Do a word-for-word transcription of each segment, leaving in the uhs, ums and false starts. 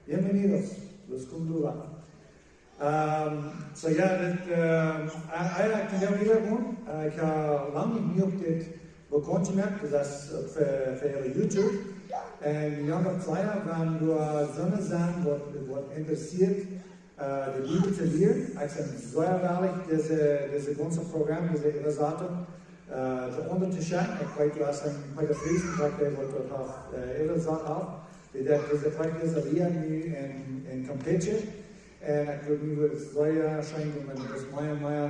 Bienvenidos, los Kundula. Um, so ja, dit, um, eigenlijk von de Hintergrund, uh, ekj ha lang nich mea opp dit bekaunt jemoakt, daut es fa, fa YouTube. Un ja, daut sea, wan doa soone sent, waut, waut interessieet, uh, de Bibel to lieren. Ekj sie sea wellich, dise, dise gaunze Program, dise Übersetzung, uh, to aundre to schekjen. Ekj weet, doa es een, ekj weet, daut Riesen, waut doa haft, uh, Übersatz haft. Dee deed dise, ekj weet, dise Lia nu en, en Campeche. Un ekj wudd mie sea scheen doonen, wan daut mea, mea,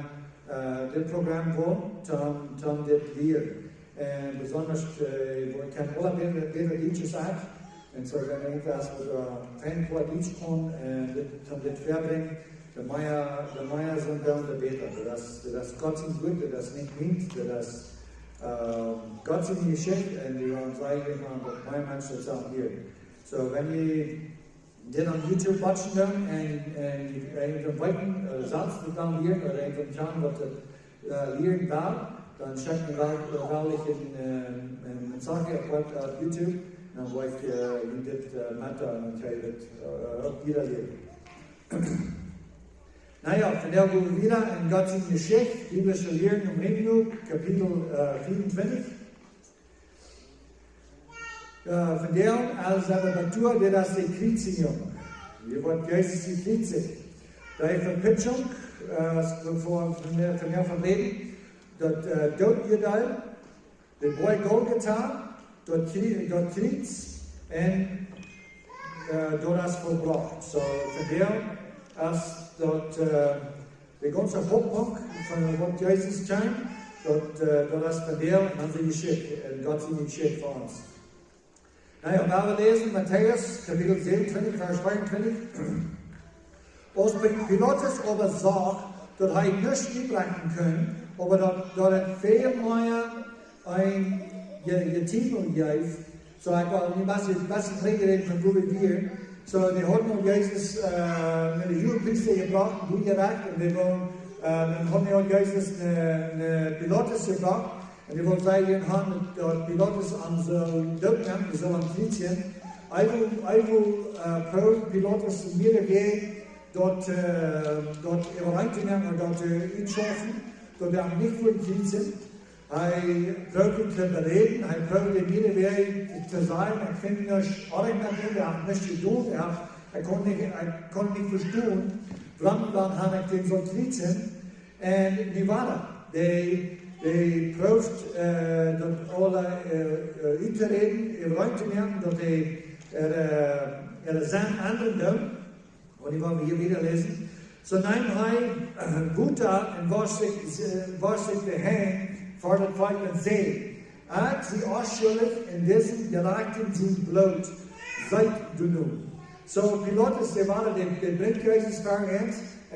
uh, dit Program wudd, om, om dit lieren. Un besonda, uh, wua ekj kaun aule bäta, bäta Dietsch aus ekj. Un soo, wan irjentwäa waut, uh, fein goot Dietsch kaun, un dit, om dit väabrinjen, de mea, de mea soone Wellen, de bäta. Daut es, daut es Gott sien Wuat, daut es nich mient, daut es, uh, Gott siene Jeschicht, un wie wellen seenen, daut mea Menschen daut sellen hieren. So, wan jie dit opp YouTube watchen doonen un, un, un jie weeten, uh, selfst daut dan lieren, ooda irjent een Kjarna waut daut, uh, lieren well, dan schekjt mie wel, uh, wellich een, uh, een, een Zach opp, opp YouTube. Dan woa ekj, uh, junt dit, uh, met, uh, dan kjenn jie dit, uh, uk wieda lieren. Na ja, vondoag go wie wieda en Gott siene Jeschicht, biblische Lieren em Reino, Kapitel, uh, vea un twintich. Uh, vondoag, aus wie daut doonen, daut es de Kjriezjunk. Hia woat Jesus jekjriezicht. Dee Vepitschunk, uh, aus wie ver, ver, ver, ver räden, daut, uh, Dootjudeel, de Boaj Golgota, daut Kjrie-, daut Kjriez, un, uh, daut es vollbrocht. So, vondoag es daut, uh, de gaunze Hauptpunkt von waut Jesus kjeem, daut, uh, daut es vondoag en onse Jeschicht, en Gott siene Jeschicht fa ons. Na ja, wie läsen Matäus, Kapitel säwenuntwintich, Varsch tweeuntwintich. Aus Pi-, Pilatus oba sach, daut hee nuscht utbrechten kunn, oba daut, daut et väl mea een Je-, Jetiemel jeef, so ekj well nu een bät, een bät trigj räden von wua wie wieren. So, dee hauden aul Jesus, uh, no de Huagepriesta jebrocht, doa jerecht, un dee wullen, uh, dan hauden dee aul Jesus no, no Pilatus jebrocht. Un dee wullen seenen haben, daut Pilatus am sull dootmoaken, dee sull am kjriezijen. Eewel, eewel, uh, proowd Pilatus mea de Wäaj daut, uh, daut äwareen to nämen, daut, uh, utschaufen, daut hee am nich wudd kjriezijen. Hee proowd to beräden, hee proowd mea de Wäaj to sajen, ekj funk nuscht oajch met am, hee haft nuscht jedonen, hee haft, hee kunn nich, hee kunn nich vestonen, wuarom dan haud ekj dän soo kjriezijen. Un nu wada, dee, dee proowd, uh, daut aule, uh, uh, uttoräden, äwareen to nämen, daut hee, uh, uh, Senn endren deed. Un nu woa wie hia wieda läsen. So neem hee, uh, Wota un wosch sikj, uh, wosch sikj de Henj ver daut Volkj un säd: Ekj sie onschuldich, en disen Jerajchten sien Bloot, seet doano. So Pilatus, dee wada, dee, dee brinjt Jesus ver an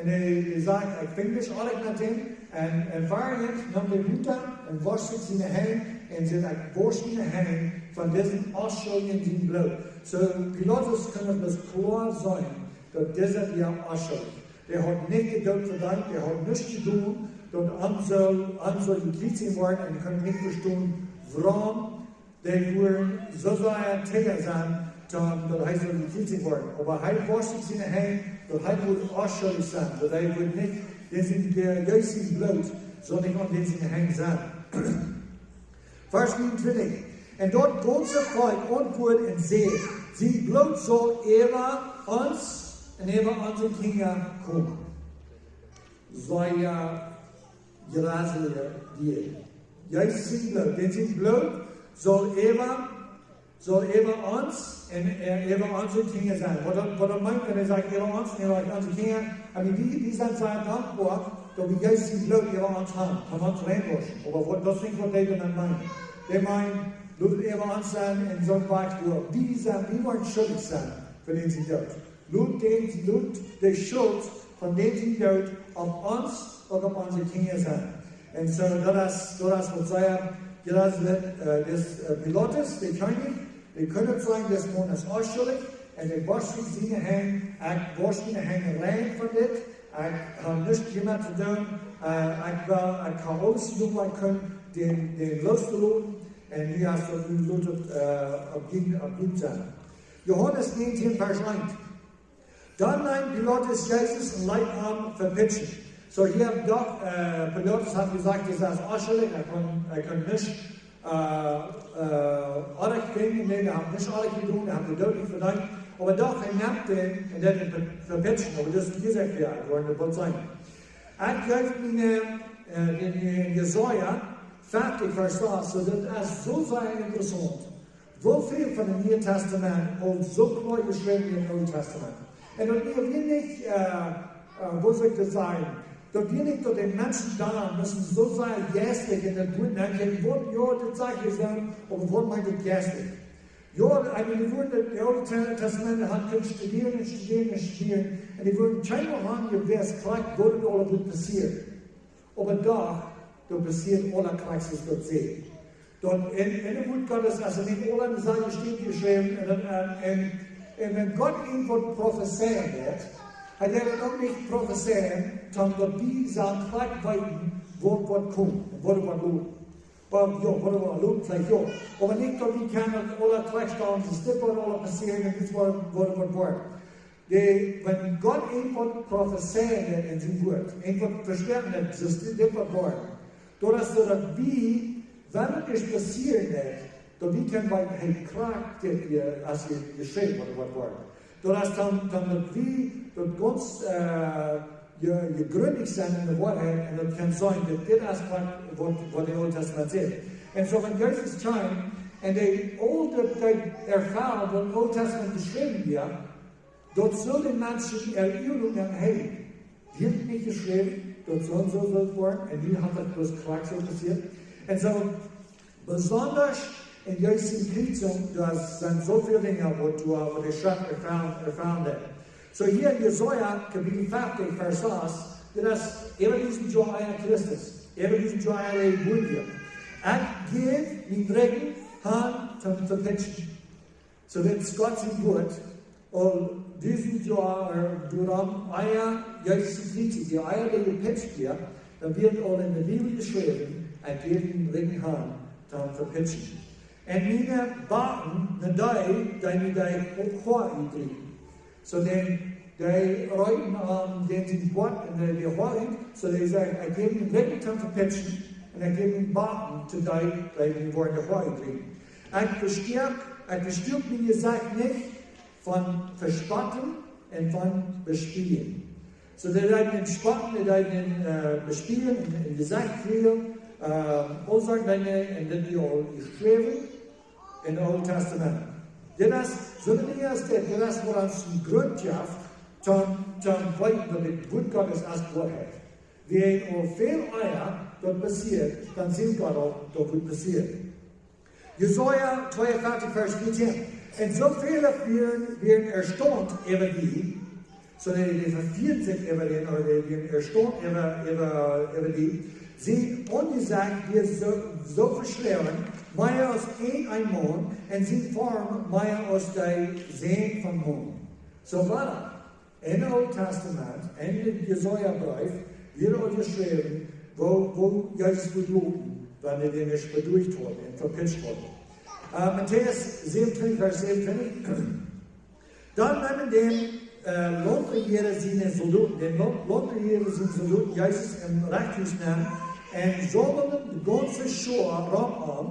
un dee, dee sajcht: Ekj funk nuscht oajch met am. Un, un ver an neem dee Wota un wosch sikj siene Henj un säd: Ekj wosch miene Henj von disen Onschuldjen sien Bloot. So Pilatus kunn daut kloa seenen, daut disa wia onschuldich. Dee haud nich de Doot vedeent, dee haud nuscht jedonen, daut am sull, am sull jekjriezicht woaren, un kunn nich vestonen, wuarom dee wudden soo sea teuer sennen, dan daut hee sull jekjriezicht woaren. Oba hee wosch sikj siene Henj, daut hee wudd onschuldich sennen, daut hee wudd nich, dee sien, dee, dee sien Bloot sull nich aun dee siene Henj sennen. Varsch vea un twintich. Un daut gaunze Volkj auntwuad un säd: Sien Bloot saul äwa ons un äwa onse Kjinja komen. Sea jreslich wia. Jesus sien Bloot, dän sien Bloot saul äwa, saul äwa ons un, äh, äwa onse Kjinja sennen. Waut daut, waut daut meent, wan hee sajcht äwa ons un äwa onse Kjinja, I mean, wie, wie sent sea dankboa, daut wie Jesus sien Bloot äwa ons haben, von ons reinwoschen. Oba waut, daut es nich waut dee doamet meent. Dee meent, lot et äwa ons sennen un soo wieda. Wie sent, wie woaren schullich sennen fa dän sien Doot. Lot dän, lot de Schult von dän sien Doot opp ons, uk opp onse Kjinja sennen. Un soo, daut es, daut es waut sea, daut es waut, äh, dis, äh, Pilatus, de Kjennich, dee kunn sajen, dis Maun es onschuldich, un dee wosch sikj siene Henj, ekj wosch miene Henj rein von dit, ekj hab nuscht doamet to doonen, äh, ekj well, ekj hab aules jedonen waut ekj kunn, dän, dän loos to loten, un nu es daut, nu lot et, äh, opp dien, opp dien sennen. Johanes näajentieen, Varsch eent. Dan neem Pilatus Jesus un leet am vepitschen. Soo hia doch, äh, Pilatus haud jesajcht, daut es onschuldig, hee kunn, hee kunn nuscht, äh, äh, oajch finjen, nä, hee haud nuscht oajch jedonen, hee haud de Doot nich vedeent. Oba doch, hee nemt dän un deed am ve-, vepitschen, oba daut es, woo jesajcht, jo, wie woaren daut boolt seenen. Ekj jleew, mien, äh, dän, dän Jesaja, feftieen Varsch sas, soo daut es soo sea interessaunt. Woo väl von daut Niee Tastament aul soo kloa jeschräwen en daut Oole Tastament. Un daut wia, wia nich, äh, äh, woo saul ekj daut sajen? Daut wia nich, daut de Menschen dan musten soo sea jeistlich en daut Wuat nenkjikjen, waut, jo, dit sajcht hia soo, oba waut meent daut jeistlich? Jo, ekj meen, dee wudden daut Oole Te-, Tastament han kunnen studieren un studieren un studieren. Un dee wudden kjeenmol han jewist, krakjt waut aul wudd passieren. Oba doch, doa passieet aula krakjt soo aus daut sajcht. Daut en, en daut Wuat Gottes, aus en aula en de selwje Städ jeschräwen, un, un, un, un wan Gott irjentwaut profezeien deed, hee deed daut uk nich profezeien, dan daut wie sellen krakjt weeten, waut woat komen, un waut woat lopen. Oba jo, waut woat lopen, veleicht jo. Oba nich daut wie kjennen aula krakjt stalen, daut dit woat aula passieren, un dit woat, woat, woat woaren. Dee, wan Gott irjentwaut profezeien deed en sien Wuat, irjentwaut vesproaken deed, daut dit, dit woat woaren. Daut es soo daut wie, wan et ieescht passieren deed, daut wie kjennen bie, hee, krakjt dit, aus hia jeschräwen woat, woat woaren. Daut es dan, dan daut wie, daut gaunz, äh, je, jegrundicht sennen en de Woarheit un daut kjennen seenen, daut dit es waut, waut, waut daut Oole Tastament sajcht. Un soo wan Jesus kjeem, un dee aul daut, daut erfoaren, waut em Oole Tastament jeschräwen wia, daut sull de Menschen erhieren un, hee, wia et nich jeschräwen, daut soo un soo sull woaren, un nu haft daut bloos krakjt soo passieet. Un soo, besonda en Jesus siene Kjriezjunk, doa sent soo väl Dinja, waut doa, waut de Schreft erfoaren, erfoaren deed. Soo hia en Jesaja, Kapitel feftieen, Varsch sas, daut es äwa dusent Joa ea Christus, äwa dusent Joa ea de Jeburt. Ekj jäw mien Rigjen han toom vepitschen. Soo daut es Gott sien Wuat, aul dusent Joa, äh, doarom, ea Jesus siene Kjriezjunk, ea dee jepitscht wia, dan wia et aul en de Bibel jeschräwen, ekj jäw mien Rigjen han toom vepitschen. Un miene Backen no dee, dee mie de Hoa utdrieejen. Soo dän, dee reeten aun dän sien Boat un de, de Hoa ut, soo dee säd, ekj jäw mien Rigjen toom vepitschen, un ekj jäw miene Backen to dee, dee mie woaren de Hoa utdrieejen. Ekj vestuak, ekj vestuak mien Jesecht nich von Vespotten un von Bespieejen. Soo dee deeden am spotten, dee deeden am, äh, bespieejen, en, en Jesecht kjrieen, äh, aul soone Dinja, un daut wia aul jeschräwen en daut Oole Tastament. Dit es, soone Dinja aus dit, dit es waut ons een Grunt jeft, toom, toom weeten daut daut Wuat Gottes es Woarheit. Wan aul väl ea daut passieet, dan sach Gott aul daut Wuat passieren. Jesaja tweeunfeftich, Varsch vieetieen. Un soo väl wieren, wieren erstaunt äwa dee, soo dee, dee vefieeden sikj äwa dän, ooda dee wieren erstaunt äwa, äwa, äwa dee. Sien Aunjesecht wia soo, soo veschloagen, mea aus een, een Maun, un siene Form mea aus de Sän von Maun. Soo wia daut. En daut Oole Tastament, en dän Jesaja Breef, wia aul jeschräwen, woo, woo Jesus wudd lopen, wan hee dän ieescht beduacht haud un vepitscht haud. Äh, Matäus säwenuntwintich, Varsch säwenuntwintich. Dan neemen dän, äh, Laundrejieera siene Soldoten, dän Lau-, Laundrejieera siene Soldoten Jesus em Rechthus nenn un saumelden de gaunze Schoa rom am.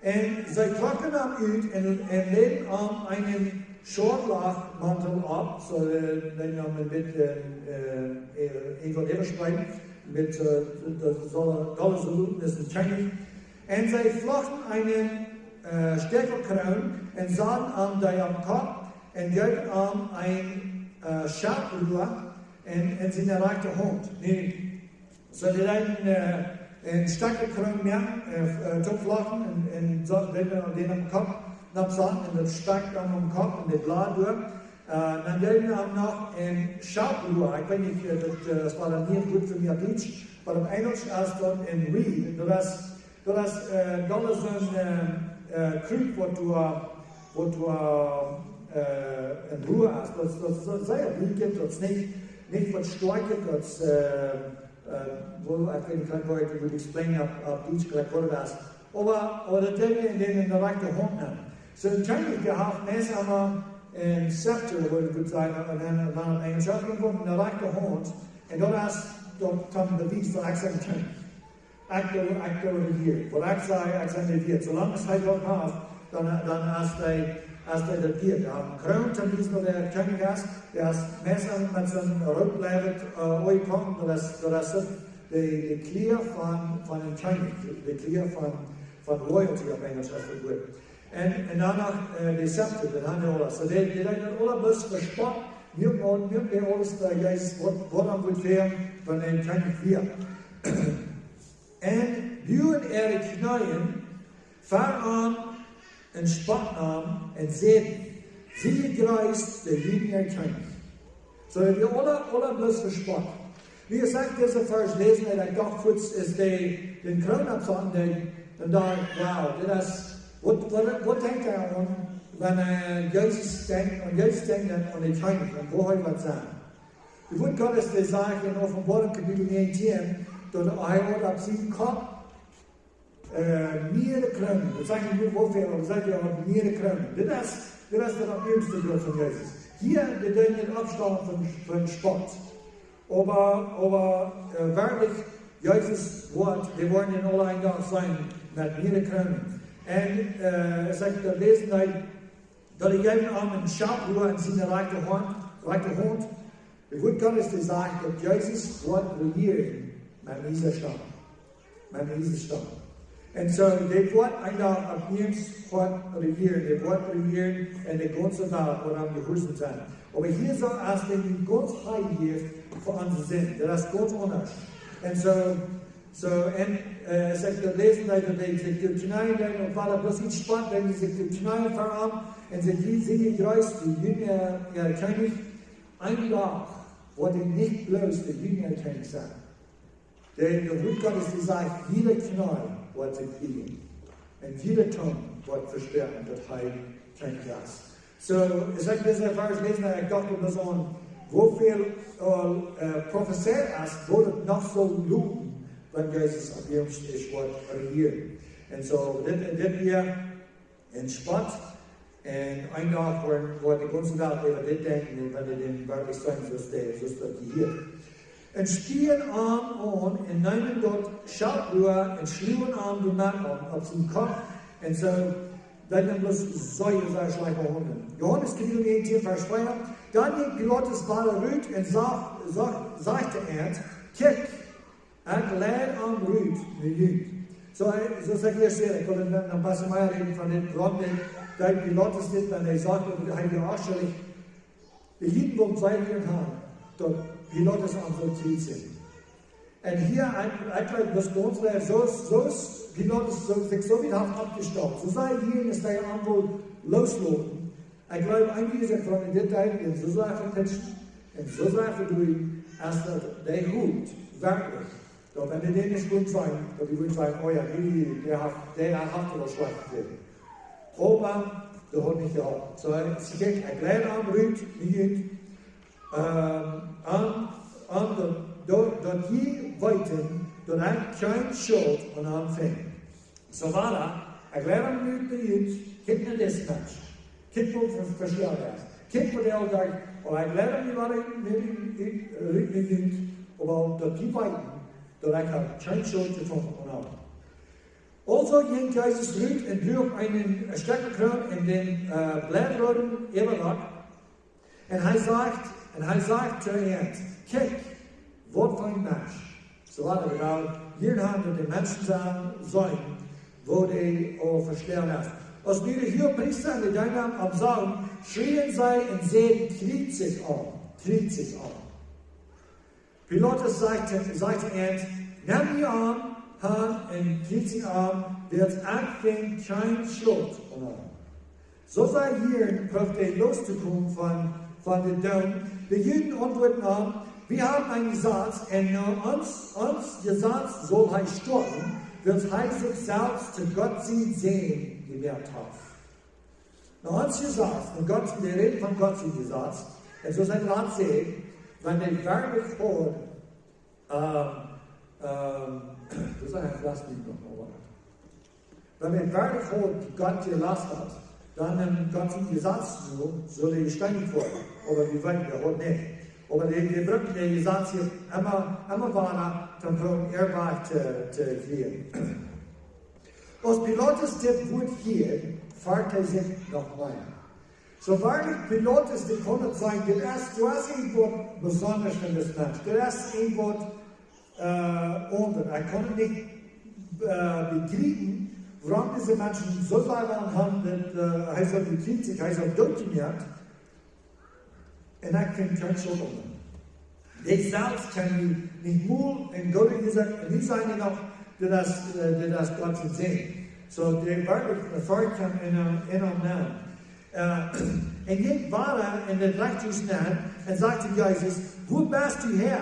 Un see trocken am ut un, un läden am eenen Scharlachmantel opp, soo, äh, dee am een bät, äh, äh, irjentwaut äwaspreeden, met, äh, daut saul, daut saul een Kjennich. Un see flochten eene, äh, Stäakjelkroon un saten am dee oppem Kopp un jeewen am eene, äh, Schauplua en, en siene rajchte Haunt. Nä, soo, dee deeden, äh, een Stäakjelkroon moaken, äh, äh, toopflochten un, un soo, dän, dän oppem Kopp noppsaten un daut Stakj dan oppem Kopp un de Blad doa. Äh, dan deeden see am noch eene Schauplua, ekj weet nich, äh, daut, äh, daut wia dan nich goot fa mie opp Dietsch, oba opp Enjelsch es daut een reed. Un daut es, daut es, äh, daut es een, äh, äh, Krut waut doa, waut doa, äh, een Rua es. Daut, daut es sea weekj, daut es nich, nich waut stoakjet, daut es, äh, äh, woo, ekj weet nich, woo ekj daut well explainen opp, opp Dietsch, jlikj waut daut es. Oba, oba daut deed hee en, en de rajchte Haunt nämen. Soo, een Kjennich, dee haft meist emma, een scepter, woo wie sajen, en, en, en Enjlisch, en, en rajchte Haunt. Un daut es, daut es een Bewies daut ekj sie Kjennich. Ekj doo, ekj doo rejieren. Waut ekj saj, ekj sie de Wieet. Soo lang aus hee daut haft, dan, dan es hee, es hee de Wieet. Hee haft eene Kroon, daut wiest daut hee Kjennich es. Hee es meist met sien root bleiwet, äh, Oajen, daut es, daut es de, de Klia von, von een Kjennich, de, de Klia von, von royalty opp Enjlisch es daut Wuat. Un, un dan noch, äh, de Zepter, daut haben wie aul. Soo, dee, dee deeden aule bloos vespott, nu mott, nu mott aules, äh, Jesus, waut, waut am wudd fälen, wan hee Kjennich wia. Un bieejen äare Kjneeen ver am un spotten am un säden: "Sie jejreest, de Juden äa Kjennich." Soo, wie aule, aule bloos vespott. Aus ekj disen Varsch läsen, un ekj docht, fuaz es dee, dee Kroon oppsaten, dan, dan docht ekj: "Wow, dit es, waut, waut, waut denkjt hee aun, wan hee Jesus denkjt, aun Jesus denkjt, dan aun de Kjennich, un woo hee woat sennen?" Daut Wuat Gottes, daut sajcht en Openboarunk Kapitel näajentieen, daut hee haud opp sienen Kopp äh, mearere Kroonen. Daut sajcht nich woo väl, oba daut sajcht, hee haud mearere Kroonen. Dit es, dit es daut oppnämste Wuat von Jesus. Hia, dee deeden oppstonen von, von Spott. Oba, oba, äh, werkjlich, Jesus woat, dee woaren am aule eenen Dach seenen met mearere Kroonen. Un, äh, aus ekj daut läsen deed, daut hee jeef am een Schelphoa en siene rajchte Haunt, rajchte Haunt. Daut Wuat Gottes, daut sajcht, daut Jesus woat rejieren met dise Stam. Met dise Stam. Un soo, dee woat eenen Dach opp ons woat rejieren, dee woat rejieren un de gaunze Welt woat am jehuarsom sennen. Oba hia soo aus dee nu gaunz hee jeft fa onse Sind. Daut es gaunz aundasch. Un soo, soo, un, äh, aus ekj daut läsen deed, daut hee sikj doa kjneeen deed, un wia daut bloos nich Spott, daut hee sikj doa kjneeen ver am, un säd: "Sie jejreest, de Juden äa Kjennich." Eenen Dach woat hee nich bloos de Juden äa Kjennich sennen. Daut Wuat Gottes, daut sajcht, jieda Kjnee woat sikj bieejen. Un jieda Tung woat vespräakjen daut hee Kjennich es. Soo, aus ekj disen Varsch läsen, ekj docht mie soo aun, woo väl, äh, äh, profezeit es, woo daut noch saul lopen, wan Jesus opp ons woat rejieren. Un soo, dit, dit wia een Spott. Un eenen Dach woat, woat de gaunze Welt äwa dit denkjen, un wan dee dän werkjlich seenen, soo aus dee, soo aus daut hia. Un spieeden am aun un neemen daut Schelphoa un schluagen am doamet opp, opp sienen Kopp. Un soo, daut hee bloos soo, soo schlajcht behaundelt. Johanes Kapitel näajentieen, Varsch vea. Dan jinkj Pilatus wada rut un sach-, sach-, sajcht to an: "Kjikj, ekj leid am rut no junt." Soo, hee, soo aus ekj ieescht säd, ekj well noch een bät mea räden von dit, wuarom dee, dee Pilatus dit, wan hee sajcht, daut hee wia onschullich. De Juden wullen seenen haben, daut Pilatus am sull kjriezjen. Un hia, ekj, ekj jleew, daut gaunz kloa, soo aus, soo aus Pilatus soo, sikj soo wiet haft oppjestalt, soo sea hia es, daut hee am wull loosloten. Ekj jleew, eenje von dit Tiet, un soo sea vepitschen, un soo sea vedriewen, aus daut dee Hut werkjlich, daut wan dee nich wudden sennen, daut dee wudden sajen: "Oh jo, dee, dee haft, dee haft daut schlajcht jejäft." Oba daut haft nich jeholpen. Soo, see kjikjt, ekj leid am rut no junt, ähm, aun, aun daut, daut, daut jie weeten, daut ekj kjeene Schult aun am finj. Soo wia daut, ekj leid am rut no junt, kjikj no disen Mensch. Kjikj waut fa, fa Schiet daut es. Kjikj waut hee aul deed, oba ekj leid am nu wada rut no junt, oba daut jie weeten, daut ekj hab kjeene Schult jefungen aun am. Aulsoo jinkj Jesus rut un droag eene Stoakjkroon un dän, äh, bleiwrooden Äwarock. Un hee sajcht, un hee sajcht to an: "Kjikj, waut fa een Mensch." Soo wia daut, hia haben wie de Menschen seenen, seenen, woo dee aul vespräakjen es. Aus nu de Hoogepriesta un de Deena am sagen, schrieejen see un säden: "Kjriezich am, kjriezich am." Pilatus säd, säd to an: "Nemt am han un kjriezich am, wiels ekj finj kjeene Schult aun am." Soo aus see hia proowen loos to komen von, von de Doot. De Juden auntwuaden am: "Wie haben een Jesaz, un no ons, ons Jesaz saul hee stoawen, wiels hee sikj selfst to Gott sienen Sän jemoakt haft." No ons Jesaz, no Gott, dee räden von Gott sien Jesaz. Un soo aus hee daut sajcht, wan dee werkjlich haud, ähm, ähm, daut sajcht hee veleicht nich noch mol waut. Wan dee werkjlich haud Gott jelastat, Dan en Gott sien Jesaz sull, sull hee jesteenigt woaren. Oba wie weeten, daut woat nich. Oba dee, dee brukt daut Jesaz hia emma, emma wada, om proowen äa Wajch to, to kjrieen. Aus Pilatus dit Wuat hieed, foat hee sikj noch mea. Soo werkjlich Pilatus, dee kunn nich sajen, dit es, du hast irjentwaut besondasch aun disen Mensch. Dit es irjentwaut äh, aundasch. Ekj kaun nich, äh, bejriepen, wuarom dise Menschen soo sea wellen haben, daut, äh, hee sull bejriepen, hee sull dootjemoakt. Un ekj kaun kjeen Schult aun dee selfst kjennen, nich mol en goode Jesach, un nu sajen dee noch, dit es, äh, dit es Gott sien Sän. Soo, dee werkjlich ne Furcht haben en, äh, en am Nomen. Äh, un jinkj wada en daut Rechthus nenn un säd to Jesus: "Wua best du häa?"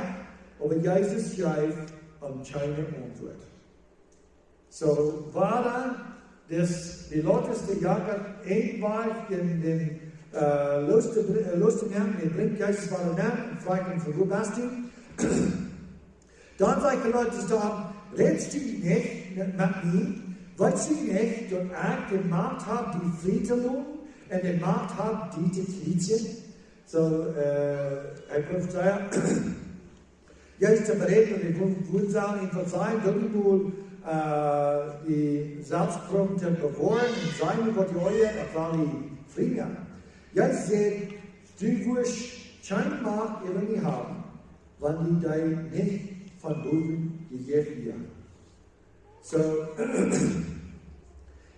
Oba Jesus jeef am kjeene Auntwuat. Soo, wada, dis Pilatus, dee jagt een Wajch dän, dän, äh, looste, äh, loostemoaken, dee brinjt Jesus wada nenn un froagt am: "Von wua best du?" Dan säd Pilatus to am: "Rätst du nich met, met mie? Weetst du nich, daut ekj de Macht hab, die frie to loten, un de Macht hab, die to kjriezjen?" Soo, äh, hee prooft sea, Jesus to beräden, un hee wull, wull sajen, eenfach sajen, daut hee wull, äh, die selfst proowen to bewoaren, un sajen, waut jie, ekj well die frie moaken. Jesus säd: "Du woascht kjeene Macht äwa mie haben, wan die dee nich von bowen jejäft woat." Soo,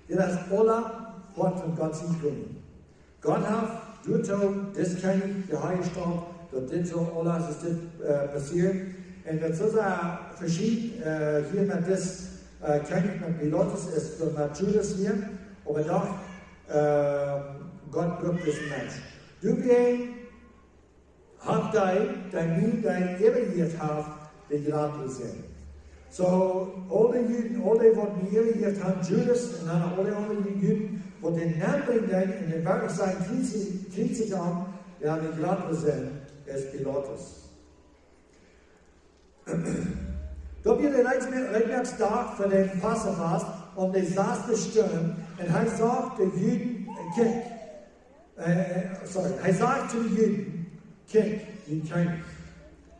dit es aules Poat von Gott sien Plon. Gott haft doatoo dis Kjennich hia jestalt, daut dit soo aules es dit, äh, passieet. Un daut es soo veschieden, äh, hia met dis, äh, Kjennich, met Pilatus, es daut met Judas hia, oba doch, äh, Gott brukt disen Mensch. Du best haft dee, dee mie dee äwajejäft haft, de jratste sent. Soo, aul dee Juden, aul dee, waut mie äwajejäft haben, Judas, un dan aul dee aundre Juden, waut dän Nomen brinjen, un dän werkjlich sajen, kjriezich, kjriezich am, jo, de jratste sent, es Pilatus. Daut wia de Rein-, Reinmoakjsdach fa dän Passafast, om de sasde Stund, un hee säd to de Juden: "Kjikj," äh, sorry, hee säd to de Juden: "Kjikj, jun Kjennich."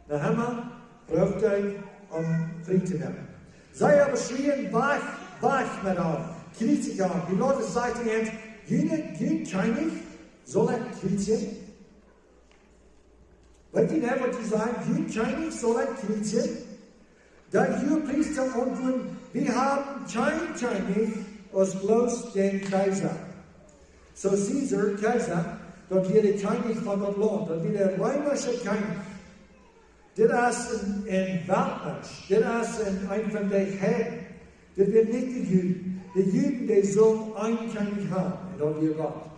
Noch emma proowd hee, am frie to moaken. See oba schrieejen: "Wajch, wajch met am, kjriezich am." Pilatus säd to an: "Jun, jun Kjennich saul ekj kjriezjen?" Weet jie nich, waut dee säd? "Jun Kjennich saul ekj kjriezjen?" De Huagepriesta auntwuaden: "Wie haben kjeen Kjennich aus bloos dän Kjeisa." Soo Caesar, Kjeisa, daut wia de Kjennich von daut Launt, daut wia de reemische Kjennich. Dit es een, een Weltmensch, dit es een, een von de Heiden. Dit wia nich de Juden. De Juden, dee sullen een Kjennich haben, un daut wia Gott.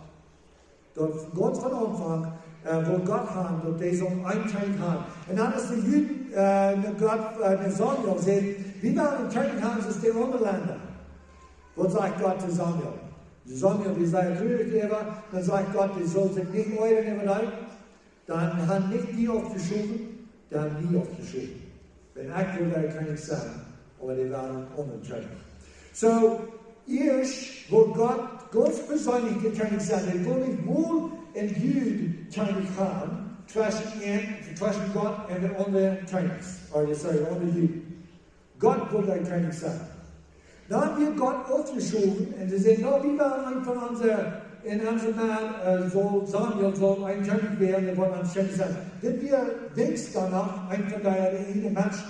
Daut gaunz von Aunfank, äh, wull Gott haben, daut dee sullen een Kjennich haben. Un dan es de Juden, äh, no Gott, äh, no Samuel säden: "Wie wellen een Kjennich haben, soo aus de aundre Lenda." Waut sajcht Gott to Samuel? Samuel, dee sajcht: "Rua die äwa." Dan sajcht Gott: "Dee saul sikj nich oajren äwa dee. Dan haben nich dee aufjeschowen, dan dee aufjeschowen. Wan ekj wull de Kjennich sennen, oba dee wellen aundre Kjennich." Soo, ieescht wull Gott gaunz perseenlich de Kjennich sennen. Hee wull nich mol een Jud Kjennich haben, tweschen an, tweschen Gott un de aundre Kjennichs, ooda, sorry, aundre Juden. Gott wull de Kjennich sennen. Dan wia Gott aufjeschowen un see säden: "No, wie wellen een von onse, en onse Mensch, äh, saul, Samuel saul een Kjennich woaren, dee woat ons Kjennich sennen." Dit wia weens dan noch een von de, de eene Menschen.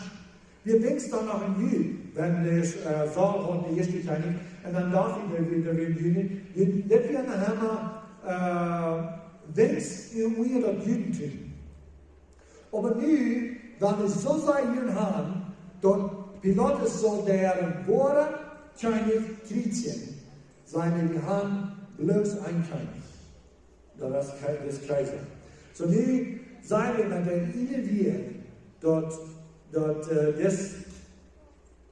Wia weens dan noch een Jud, wan de, äh, Saul haud de ieeschte Kjennich, un dan David, dee wia, dee wia een Jud. Dit, dit wia noch emma, äh, weens en, en daut Judentum. Oba nu, wan see soo sea haben, daut Pilatus saul dän woaren Kjennich kjriezjen, säden see: "Wie haben bloos een Kjennich. Daut es Kje-, daut es Kjeisa." Soo nu sent wie met dän eenen Wajch, daut, daut, äh, dis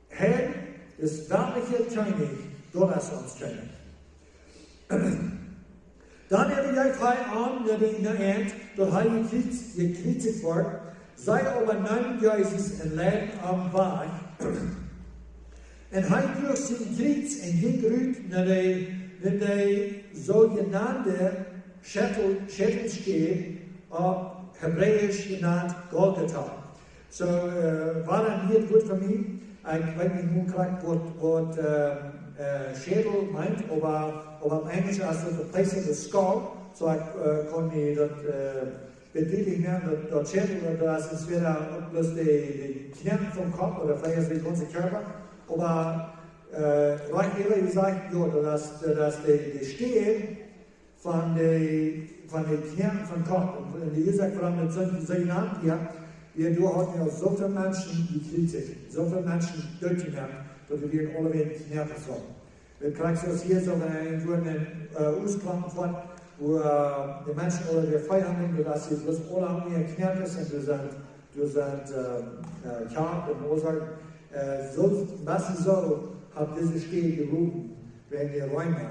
Heiden, dis weltlicha Kjennich, daut es ons Kjennich. Dan äwa jeef hee am no de, no an, daut hee jekjriez-, jekjriezicht wort. See oba neemen Jesus un leiden am wajch. Un hee druach sien Kjriez un jinkj rut no de, Wan dee soojenande Schätel, Schätelstäd, opp Hebräisch jenant Golgotha. Soo, äh, wia een Wuat fa mie. Ekj weet nich krakjt waut, waut, äh, äh, Schätel meent, oba, oba opp Enjlisch es daut the place of the skull. Soo, ekj, äh, kunn mie daut, äh, bediedlich nämen, daut, daut Schätel, daut es entwäda uk bloos de, de Kjnoakjen vom Kopp ooda veleicht de gaunze Kjarpa. Oba, äh, rajcht ea jesajcht, jo, daut es, daut es de, de Städ von de, von de Kjnoakjen vom Kopp. Un, un de Uasoak wuarom daut soo, soo jenant wia, wia doa hauden see soo väl Menschen jekjriezicht, soo väl Menschen dootjemoakt, daut dee wieren aulawäajen Kjnoakjen. Daut krakjt soo aus hia soo, wan eena irjentwua een, äh, Utklompen fält, wua, äh, de Menschen aula wada veehandeln, daut see bloos aula aun äare Kjnoakjen un doa sent, doa sent, äh, äh, Kjap un Uasoak. Äh, soo, waut soo haft dise Städ jeroden, wäajen de Reema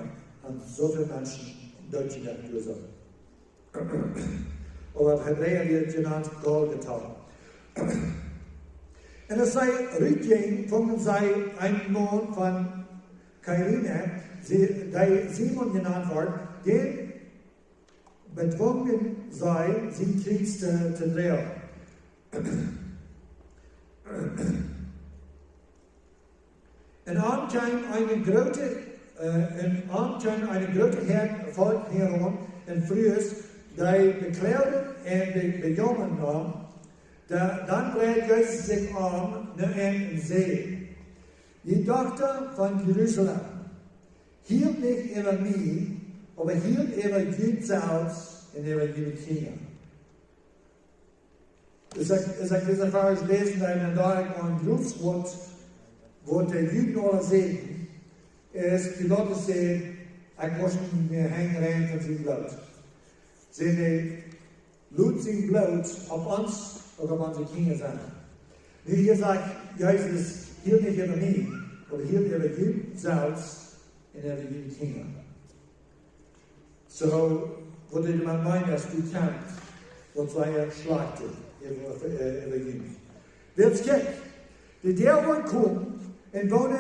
hauden soo väl Menschen dootjemoakt doa soo. Ooda opp Hebräisch wia daut jenant Golgotha. Un aus see rutjinjen, fungen see eenen Maun von Kyrene, dee, dee Simon jenant wort, dän bedwungen see, sien Kjriez to, to droagen. Un aun kjeem eene groote, äh, un aun kjeem eene groote Häad Volkj hia aun, un Frues, dee bekloagen un be-, bejaumaden am. Da, dan dreid Jesus sikj om no an un säd: "Jie Dochta von Jerusalem, hielt nich äwa mie, oba hielt äwa junt selfst un äwa june Kjinja." Aus ekj, aus ekj disen Varsch läsen, dan, dan docht ekj aun Pilatus, waut, waut de Juden aula säden, es Pilatus säd: "Ekj woa mie nich reinijen von sien Bloot." Säd hee: "Lot sien Bloot opp ons ooda opp onse Kjinja sennen." Nu hia sajcht Jesus: "Hielt nich äwa mie, oba hielt äwa junt selfst un äwa june Kjinja." Soo, waut dee doamet meent es, du kjemst, waut see schlajcht äwa, äh, äwa junt. Wiels kjikj, de Doag woat komen, un wan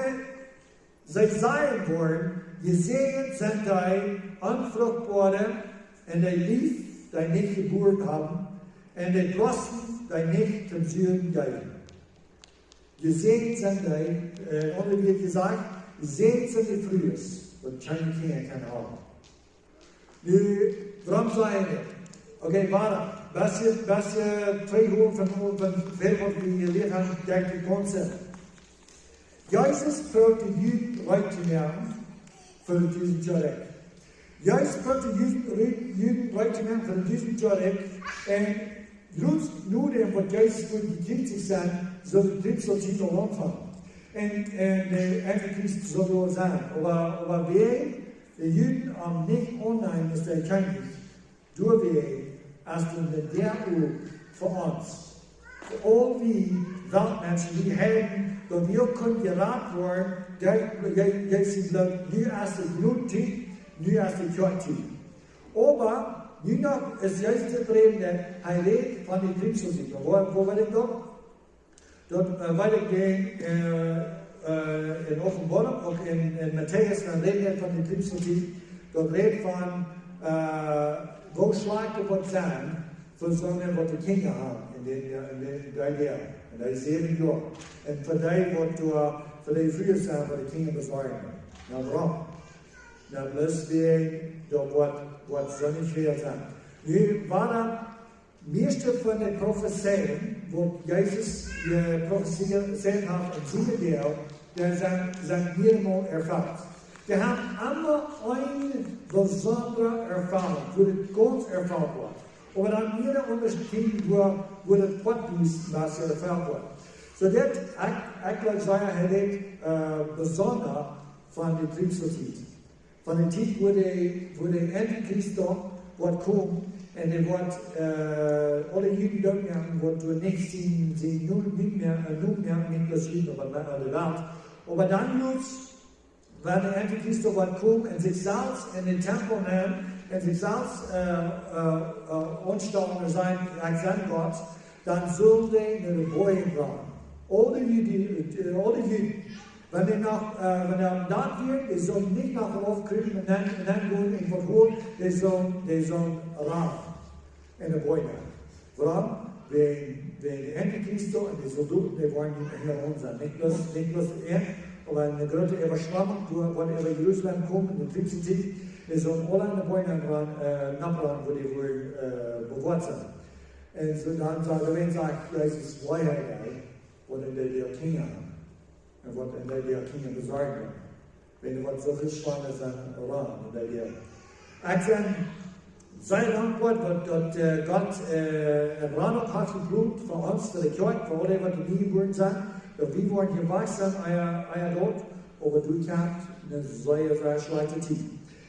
see sajen woaren: Jesäajent sent dee Onfruchtboare un dee Lief, dee nich jebuaren haben, un dee Brosten, dee nich toom Supen jeewen. Jesäajent sent dee, äh, aundre Wieed jesajcht, jesäajent sent dee Frues, waut kjeene Kjinja kjennen haben. Nu, wuarom saj ekj dit? Okay, wada, waut es, waut es, äh, twee Uhr von, von, von waut wie hia jelieet haben, denkj ekj, kjemt. Jesus prooft de Juden reed to moaken fa disen Joa. Jesus prooft de Juden reed, Juden reed to moaken fa disen Joa. Un bloos no däm waut Jesus woat jekjriezicht sennen, saul de Kjriegstiet aul aunfangen. Un, un de Antichrist saul doa sennen. Oba, oba wan de Juden am nich aunnämen aus dän Kjennich, doawäajen es daut de Doag uk fa ons, fa aul wie Weltmenschen, wie Heiden, daut wie uk kjennen jerat woaren derch Je-, Jesus sien Bloot. Nu es de Jnodentiet, nu es de Kjoakjtiet. Oba nu noch es Jesus de Rädna, hee rät von de Kjriegstiet. Woo, woo well ekj daut? Daut, äh, weet ekj nich, äh, äh, en Openboarunk, uk en, en Matäus, dan rät hee von de Kjriegstiet, daut rät von, äh, woo schlajcht daut woat sennen fa soone waut de Kjinja haben en dän, äh, en dän, en dee Joaren, en dee säwen Joa. Un fa dee waut doa, fa dee Frues sent, waut de Kjinja besorjen. Na, wuarom? Na, bloos wäajen daut woat, woat soo nich väl sennen. Nu, wada, mieeschte von de Profezeien, waut Jesus jeprofezeit haft en siene Doag, dee sent, sent mieremol erfelt. Dee haben emma eene besondre Erfellunk, wua daut gaunz erfelt woat. Oba dan miere aundre Tieden, wua, wua daut poatwies waut erfelt woat. Soo dit, ekj, ekj jleew sea, hee rät, äh, besonda von de Kjriegstiet. Von de Tiet, wua de, wua de Antichrist woat komen un dee woat, äh, aule Juden dootmoaken, woat doa nich sien, sien Nomen, äh, Nomen moaken, nich bloos Juden, oba de Welt. Oba dan jrod, wan de Antichrist woat komen un sikj selfst en dän Tempel nemt un sikj selfst, äh, äh, äh, aunstalen un sajen: "Ekj sie Gott", dan sellen dee no de Boajen gonen. Aule Juden, äh, aule Juden, Wan dee noch, äh, wan dee aum Dach wieren, dee sullen nich noch rauf krupen un dan, un dan gonen un waut holen, dee sullen, dee sullen rannen en de Bäum. Wuarom? Wäajen, wäajen de Antichrist un de Soldoten, dee woaren nich mea aun sennen. Nich bloos, nich bloos de Ieed, oba eene groote Äwaschwemmunk, doa woat äwa Jerusalem komen, en de Kjrichstiet, dee sullen aula en de Bäum ran, äh, nopp rannen, wua dee woaren, äh, bewoat sennen. Un soo dan sajcht, doawäajen sajcht Jesus, wee dee, waut en dee Kjinja un waut en dee Kjinja besorjen. Wan waut soo väl schwoara sent, ran en dee Tiet. Ekj sie sea dankboa daut, daut, äh, Gott, äh, een Raum haft jebrukt fa ons, fa de Kjoakj, fa aule waut doabie jeworden sent, daut wie woaren jewakjst sennen, ea, ea doa, oba doa kjemt eene sea, sea schlajchte Tiet.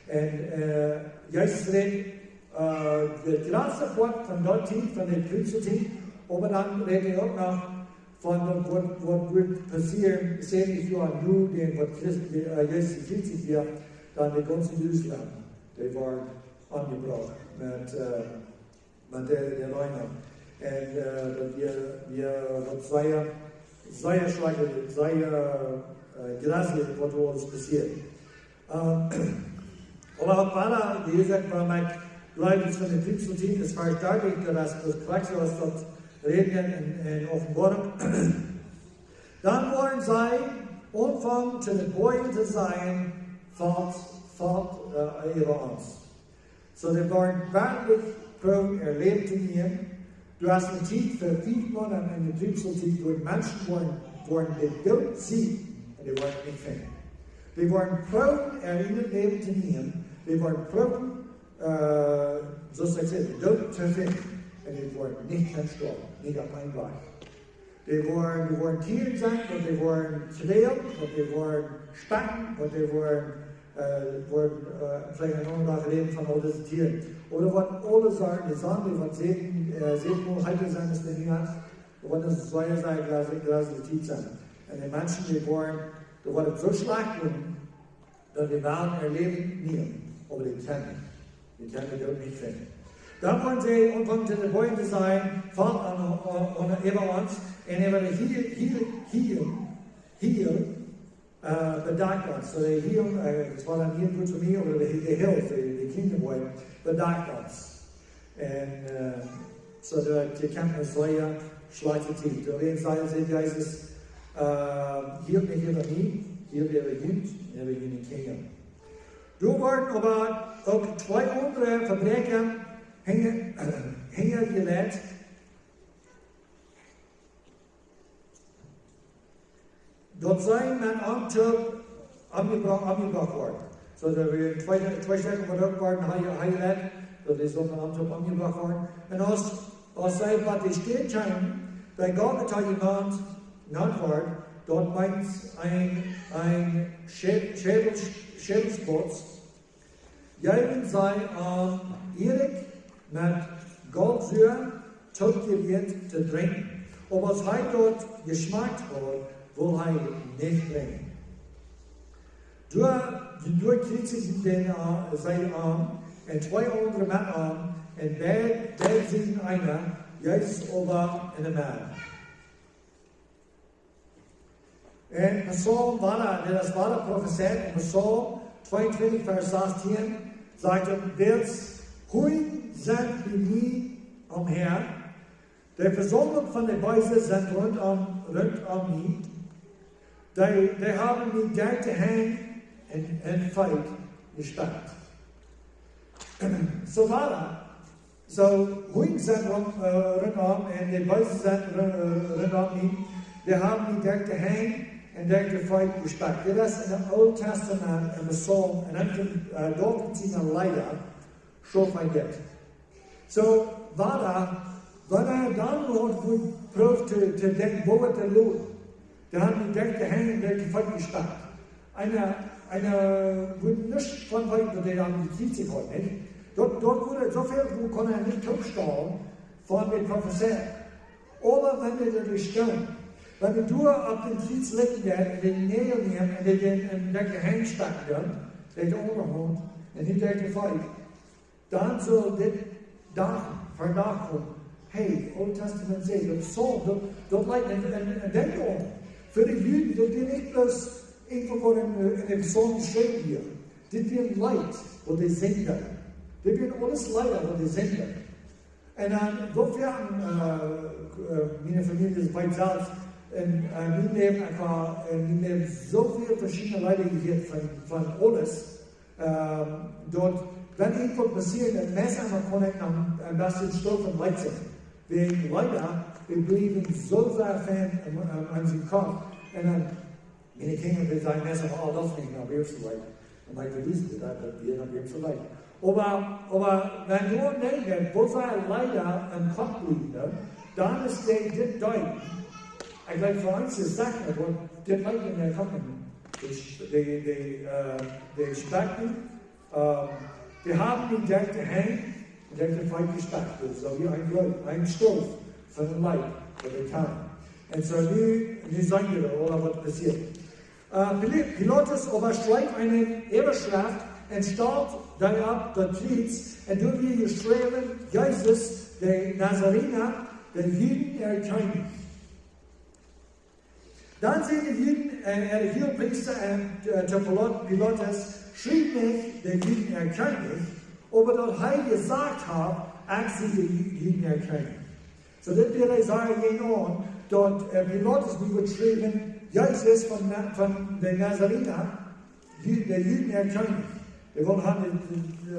Un, äh, Jesus rät, äh, de jratste Poat von dee Tiet, von de Kjrichstiet, oba dan rät hee uk noch von daut waut, waut woat passieren, säwentich Joa no däm waut Christ, äh, Jesus jekjriezicht wort, dan de gaunze Jerusalem, dee woaren omjebrocht met, äh, met de, de Reema. Un, äh, daut wia, wia waut sea, sea schrakjlich, sea, äh, jreslich, waut doa aules passieed. Ähm, oba uk wieda, wie jesajcht, wan ekj jleew, daut von de Kjrichstiet es vestoakjt, daut es daut Kjrichst, aus daut räden en, en Openboarunk. Dan woaren see aunfangen to de Bojen to sajen, felt, felt, äh, äwa ons. Soo, dee woaren werkjlich proowen äa Läwen to nämen. Doa es eene Tiet fa fief Moonat en de Kjrichstiet, wua Menschen woaren, woaren dee Doot sieekjen un dee woaren nich finjen. Dee woaren proowen äa ieejnet Läwen to nämen. Dee woaren proowen, äh, soo aus ekj säd, dän Doot to finjen. Un dee woaren nich kjennen stoawen, nich opp eenen Wajch. Dee woaren, dee woaren Tieren sennen, daut dee woaren kjwälen, daut dee woaren spekjen, daut dee woaren, äh, woaren, äh, veleicht een aundren Dach räden von aul dise Tieren. Ooda waut aule Sorten, dee Sonn, dee woat säwen, äh, säwenmol heeta sennen aus de Noat. Daut woat eene sea, sea jresel-, jresliche Tiet sennen. Un de Menschen, dee woaren, dee woaren soo schlajcht woaren, daut dee wellen äa Läwen nämen, oba dee kjennen nich. Dee kjennen dän Doot nich finjen. Dan woaren see aunfangen to de Bojen to sajen, felt aun, aun, aun, äwa ons, un äwa de Hiel, Hiel, Hiel, Hiel, äh, bedakjt ons. Soo de Hiel, äh, daut wia dan hia goot fa mie, oba de, de Hiel, de, de Kjinja Bojen, bedakjt ons. Un, äh, soo daut je kjennen sea schlajchte Tiet. Doawäajen säd, säd Jesus, äh, hilt nich äwa mie, hilt äwa junt, äwa june Kjinja. Doa woaren oba uk twee aundre Vebräakja hinja, hinjajeleit, daut see met am toop omjebro-, omjebrocht woaren. Soo daut wia twee, twee Stekja waut uk woaren hinja-, hinjajeleit, daut dee sullen met am toop omjebrocht woaren. Un aus, aus see bie de Städ kjeemen, dee Golgota jenant, jenant woat, daut meent een, een Schä-, Schädel-, Schädelsplatz, jeewen see am Irik met Goldsua toopjerieet to drinkjen. Oba aus hee daut jeschmakjt haud, wull hee nich drinkjen. Doa, doa kjriezichten see am, see am, un twee aundre met am, un beid, beid sieden eena, Jesus oba en de Medd. En Psalm wada, dit es wada profezeit, en Psalm tweeuntwintich, Varsch sastieen, sajcht et: Wiels Hunj sent bie mie omher, de Vesaumlunk von de Beese sent runtom, runtom mie, dee, dee haben mie derch de Henj un, un Feet jespekjt. Soo wada, soo, Hunj sent rom, äh, runtom, un de Beese sent ru-, äh, runtom mie. Dee haben mie derch de Henj un derch de Feet jespekjt. Dit es en daut Oole Tastament, en Psalm, un dan, äh, David siene Leeda, soo von dit. Soo, wada, wan hee dan noch woat proowen to, to denkjen, woo woat hee loten? Dee haben mie derch de Henj un derch de Feet jespekjt. Eena, eena wudd nuscht von weeten, daut hee dan de Kjriez haud, nich? Daut, daut wudd soo väl, woo kunn hee nich toopstalen von de Profezeiunk. Oba wan hee doa stonen, wan hee doa opp dän Kjriez lijen deed un de Näajel nämen un dee dan en de Henj spekjen deed, dee de aundre Haunt, un hee deed de Feet. Dan sull dit Dach, vondoag komen. Hey, Oole Tastament sajcht, daut saul, daut, daut lat een, een, een Denkj aun. Fa de Juden, daut dee nich bloos Eenfach waut en, en de Psalm jeschräwen wia. Dit wieren Leet, waut dee sinjen. Dit wieren aules Leeda, waut dee sinjen. Un dan, woo väl, äh, äh, miene Famielje es wiet selfst, un, äh, mien Läwen, ekj ha en mien Läwen soo väl veschiedne Leeda jehieet von, von aules, ähm, daut, wan irjentwaut passieet, dan meist emma kaun ekj noch een bät stolt un leet sennen. Wäajen Leeda, dee bliewen soo sea fein en, en, en sienen Kopp. Un dan, miene Kjinja, dee sajen meist, oh, daut es nich, no, wia soo leet. Un ekj bewies daut, daut wia, no, wia soo leet. Oba, oba wan du denkjst, woo sea Leeda em Kopp bliewen, dan es dee dit Deed. Ekj weet, fa ons es daut nich, waut dit Deed en de Kopp, dee, dee, dee, äh, dee Spekten, ähm, dee haben dee derch de Henj, derch de Feet jespekjt. Daut es soo aus een Leet, een Strof von een Leet, waut dee kjennen. Un soo nu, nu seenen wie, ooda waut passieet. Äh, Pil-, Pilatus oba schreef eene Äwaschreft un stalt doaropp daut Kjriez, un doa wia jeschräwen: Jesus, de Nazarener, de Juden äa Kjennich. Dan säden de Juden, äh, äare Huagepriesta un, äh, to Pilot-, Pilatus: Schriew nich, de Juden äa Kjennich, oba daut hee jesajcht haft: Ekj sie de Ju-, Juden äa Kjennich. Soo, dit wia, hee säd hia aun, daut, äh, Pilatus nu wudd schriewen: Jesus von Na-, von de Nazarener, Ju-, de Juden äa Kjennich. Dee wullen haben,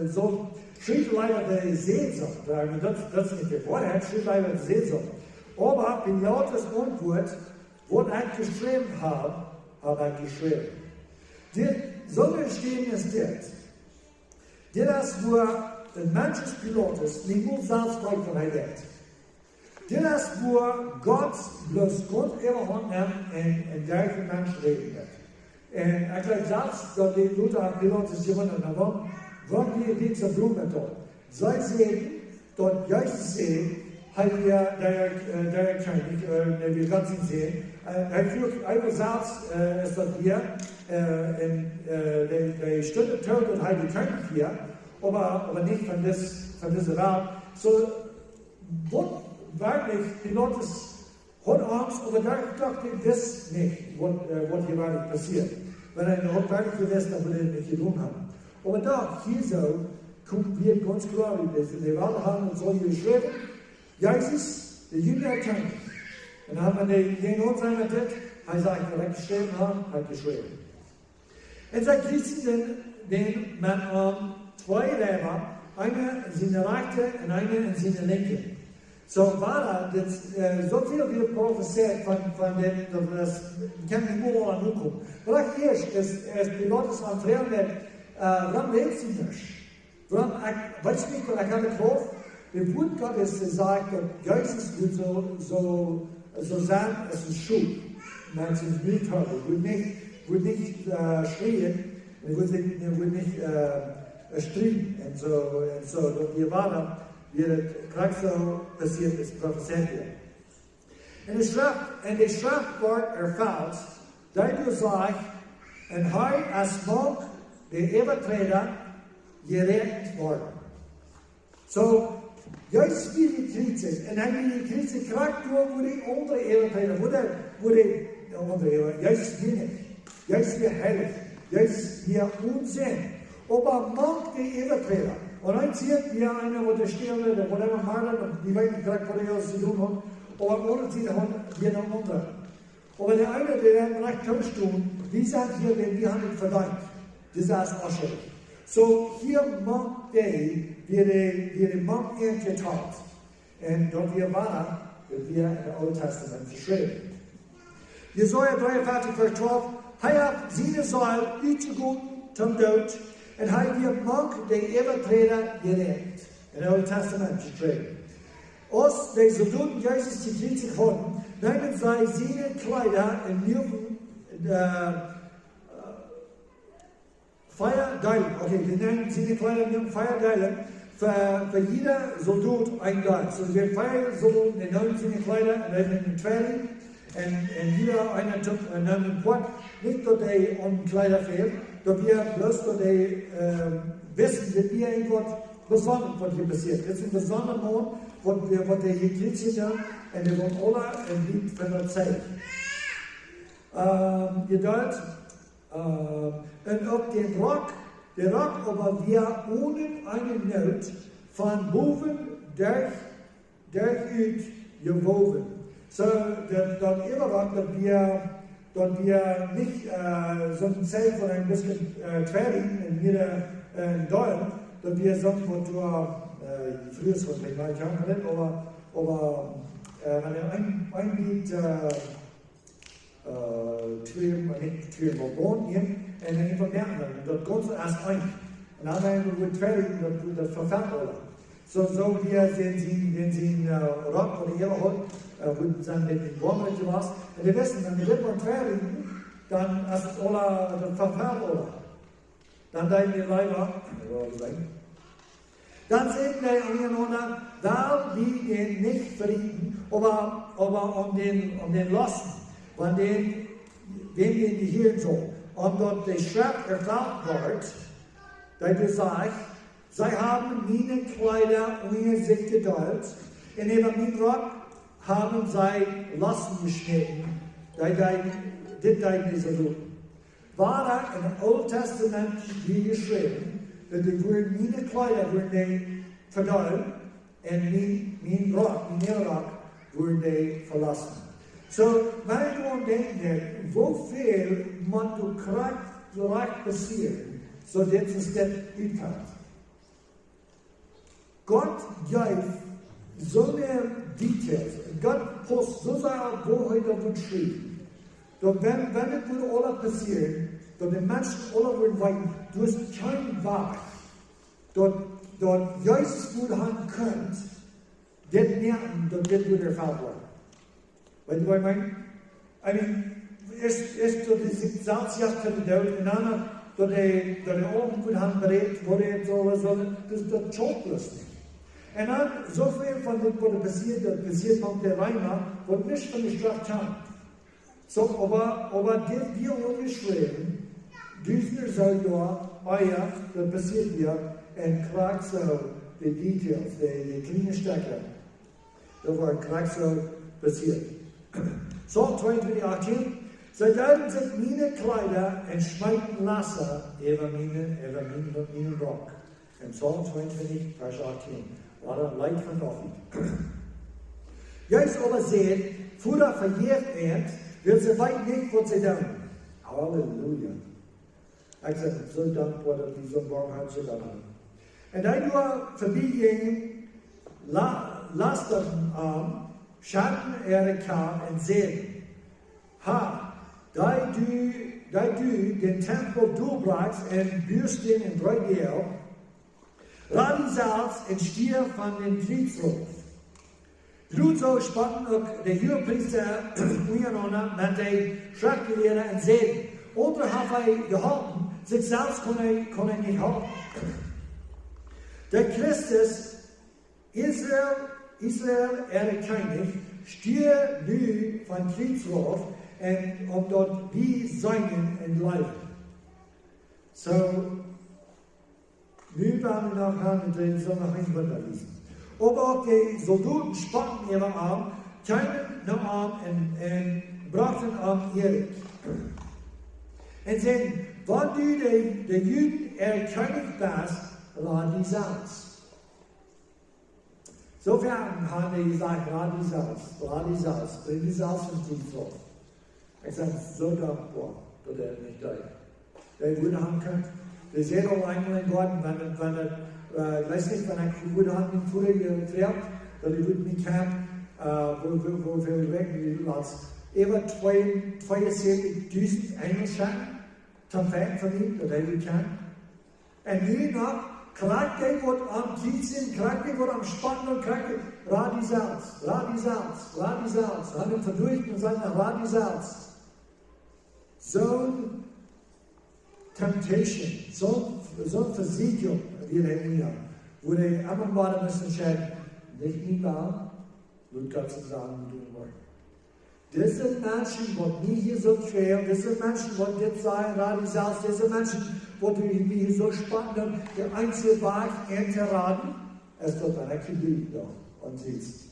äh, soo, schriew leewa de Seelsorg. Daut, daut es nich de Woarheit, schriew leewa de Seelsorg. Oba Pilatus auntwuat: Waut ekj jeschräwen hab, hab ekj jeschräwen. Dit, soo jeschräwen es dit. Dit es wua een Mensch aus Pilatus nich mol selfst weet, waut hee deit. Dit es wua Gott bloos Gott äwahaupt nemt un, un derch een Mensch räden deit. Un ekj jleew selfst daut dee Luther un Pilatus jewundat haben, wuarom, wuarom wia dit soo bloodaun? See säden daut Jesus säd, hee wia de, äh, de Kjennich, äh, dee wia Gott sien Sän. Äh, hee fruach, hee wia selfst, äh, es daut hia, äh, un, äh, dee, dee stunt too daut hee de Kjennich wia, oba, oba nich von dis, von dise Welt. Soo, waut werkjlich Pilatus haud Angst, oba doa docht hee, wist nich, waut, äh, waut hia werkjlich passieet. Wan hee haud werkjlich jewist, dan wudd hee daut nich jedonen haben. Oba doa, hia soo, kjemt wada gaunz kloa, wie dit en de Welt haben, un soo jeschräwen: Jesus, de Juden äa Kjennich. Un dan haben dee jäajen ons met dit, hee sajcht, waut ekj jeschräwen hab, hab ekj jeschräwen. Un see kjriezten dän, dän Maun aun twee Reiwa, eene aun siene rajchte un eene aun siene linkje. Soo wia dit, äh, soo väl wia profezeit von, von dit, daut es, kaun nich mea aun nokomen. Oba ieescht es, es Pilatus aun froagen, äh, wuarom läwst du nich? Wuarom, ekj weet nich, waut ekj aun de Krauft. De Wort Gottes sajcht daut Jesus wudd soo, soo, soo sennen aus een Schop. Mensch es nich hart, wudd nich, wudd nich, äh, schrieen, un wudd nich, un wudd nich, äh, strieden un soo, un soo, daut wia wada, wia daut krakjt soo passieet aus profezeit wia. Un de Schreft, un de Schreft wort erfelt, dee doa sajcht: Un hee es mank de Äwaträda jeräakjent worden. Soo, Jesus wia jekjriezicht, un hee wia jekjriezicht krakjt doa, wua dee aundre Äwaträda, wua dee, wua dee, de aundre Äwa-, Jesus wia nich. Jesus wia heilich. Jesus wia one Sind. Oba mank de Äwaträda. Un dan sitt hia eena, waut doa steit, ooda waut emma, un wie weeten nich krakjt, waut hee aules jedonen haud, oba aun de aundre Sied haud hia noch aundre. Oba de eena, dee dan rajcht toosteit, wie sent hia, wäajen wie haben daut vedeent. Dit es onschullich. Soo, hia mank dee, wia dee, wia dee mank an jehaut. Un daut wia wada, daut wia en daut Oole Tastament jeschräwen. Jesaja dreeunfeftich, Varsch twalf: Hee haft siene Seel utjegoten toom Doot, un hee wia mank de Äwaträda jeräakjent. En daut Oole Tastament jeschräwen. Aus de Soldoten Jesus jekjriezicht hauden, neemen see siene Kjleeda un muaken, äh, vea Deelen. Okay, see neemen siene Kjleeda un muaken vea Deelen, fa, fa jieda Soldot een Deel. Soo, see hauden vea Soldoten, dee neemen siene Kjleeda un deeden en twee, un, un jieda eena toom, äh, neem een Poat. Nich daut dee aun Kjleeda fäld, daut wia bloos daut dee, äh, wisten, daut wia irjentwaut besondret, waut hia passieet. Dit es een besondra Maun, waut, waut dee jekjriezicht hauden, un dee wullen aula een Bät von daut seenen. Ähm, jedeelt, Äh, un uk dän Rock, de Rock oba wia onen eene Noot von bowen derch, derchut jewowen. Soo, daut, daut Äwarock, daut wia, daut wia nich, äh, soon Zeich von een bät, äh, tweirieten un mea, äh, een Deel, daut wia soon waut doa, äh, friehe waut ekj mol kjand, oba, oba, äh, wan een, een Lied, äh, äh, twee, nich twee mol Bond nämen un dan eefach moaken, daut gaunz aus een. Un dan haben wie twee, daut, daut vefelt aula. Soo, soo wia sien, sien, sien, sien, äh, Rock, waut hee haud, äh, wia sien bät woama jewast. Un dee wisten, wan wie dit mol twee nämen, dan es et aula, daut vefelt aula. Dan deeden dee leewa, dan säden dee unjarenaunda, well wie dän nich venichten, oba, oba om dän, om dän lossen, wan dän, wäm dän jehieren saul, om daut de Schreft erfelt woat, daut hee sajcht: See haben miene Kjleeda unja sikj jedeelt, un äwa mienen Rock haben see Lossen jeschnäden. Dee deeden, dit deeden dee soo. Wada en daut Oole Tastament wia jeschräwen, daut dee wudden miene Kjleeda wudden dee vedeelen, un mien, mien Rock, mien Rock wudden dee velossen. Soo, wan wie doaraun denkjen, woo väl mott doa krakjt, krakjt passieren, soo daut et dit utfelt. Gott jeft soone Details. Gott paust soo sea opp, woo hee daut woat schriewen. Daut wan, wan et woat aula passieren, daut de Menschen aula woaren weeten, du hast kjeen Wajch, daut, daut Jesus woat haben kunt, dit moaken, daut dit woat erfelt woaren. Weetst du, waut ekj meen? I mean, es, es daut dee sikj selfst jeft fa dän Doot, un dan noch daut dee, daut dee Augen woat haben bereet, woo dee et saul, saul, daut, daut schauft bloos nich. Un dan, soo väl von dit, waut passieet, daut passieet met de Reema, waut nich von de Schreft kjemt. Soo, oba, oba dit wia aul jeschräwen, dusende Joa ea daut passieet wia, un krakjt soo de Details, de, de kjliene Stekja. Daut wia krakjt soo passieet. Psalm tweeentwintich achtieen: See deelden sikj miene Kjleeda un schmeeten Lasta äwa miene, äwa miene, mienen Rock. En Psalm tweeentwintich, Varsch achtieen. Waut een Leet von David. Jesus oba säd: Voda, vejäft an, wiels see weeten nich, waut see doonen. Halleluja. Ekj sie soo dankboa, daut wie soon boamhoatja Gott haben. Un dee doa verbie jinjen, la-, lastaden am, schudden äare Kjap un säden: Ha, dee du, dee du dän Tempel dolbrakst un buast dän en dree Deel, rad die selfst un stiew aun dän Kjriez rauf. Jrod soo spotten uk de Huagepriesta unjarenaunda met de Schreftjelieede un säden: Aundre haft hee jeholpen, sikj selfst kunn hee, kunn hee nich halpen. De Christus, Israel, Israel äa Kjennich, stiew nu aun daut Kjriez rauf, un om daut wie seenen un jleewen. Soo, nu woa wie noch gonen, un dan saul noch een Wunda wiesen. Oba uk de Soldoten spotten äwa am, kjeemen no am un, un brochten am Ieren. Un säden: Wan du de, de Juden äa Kjennich best, rad die selfst. Soo väl haben dee jesajcht: Rad die selfst, rad die selfst, brinj die selfst en dien Volkj. Ekj sie soo dankboa, daut hee nich deed. Dee wudd haben kunt. Dee säd aul eemol en Goaden, wan et, wan et, äh, ekj weet nich, wan ekj wudd haben em Voda jefroacht, daut hee wudd mie kjennen, äh, woo, woo, woo väl Wäakj wie latst. Äwa twee, tweeunsäwentich dusent Enjel schekjen, toom Fajchten von mie, daut hee wudd kjennen. Un nu noch, krakjt dee waut aum Kjriez sent, krakjt dee waut aum Spotten un krakjt dee, rad die selfst, rad die selfst, rad die selfst. Rad die selfst. Soon temptation, soon, soon Vesieekjunk wia hee en, wua hee emma wada must entscheiden, nich mien Wellen, lot Gott sien Wellen jedonen woaren. Dise Menschen, waut mie hia soo kjwälen, dise Menschen, waut dit sajen, rad die selfst, dise Menschen, waut mie hia soo spotten, de eensje Wajch an to raden, es daut, wan ekj hia bliewen doo un sitst.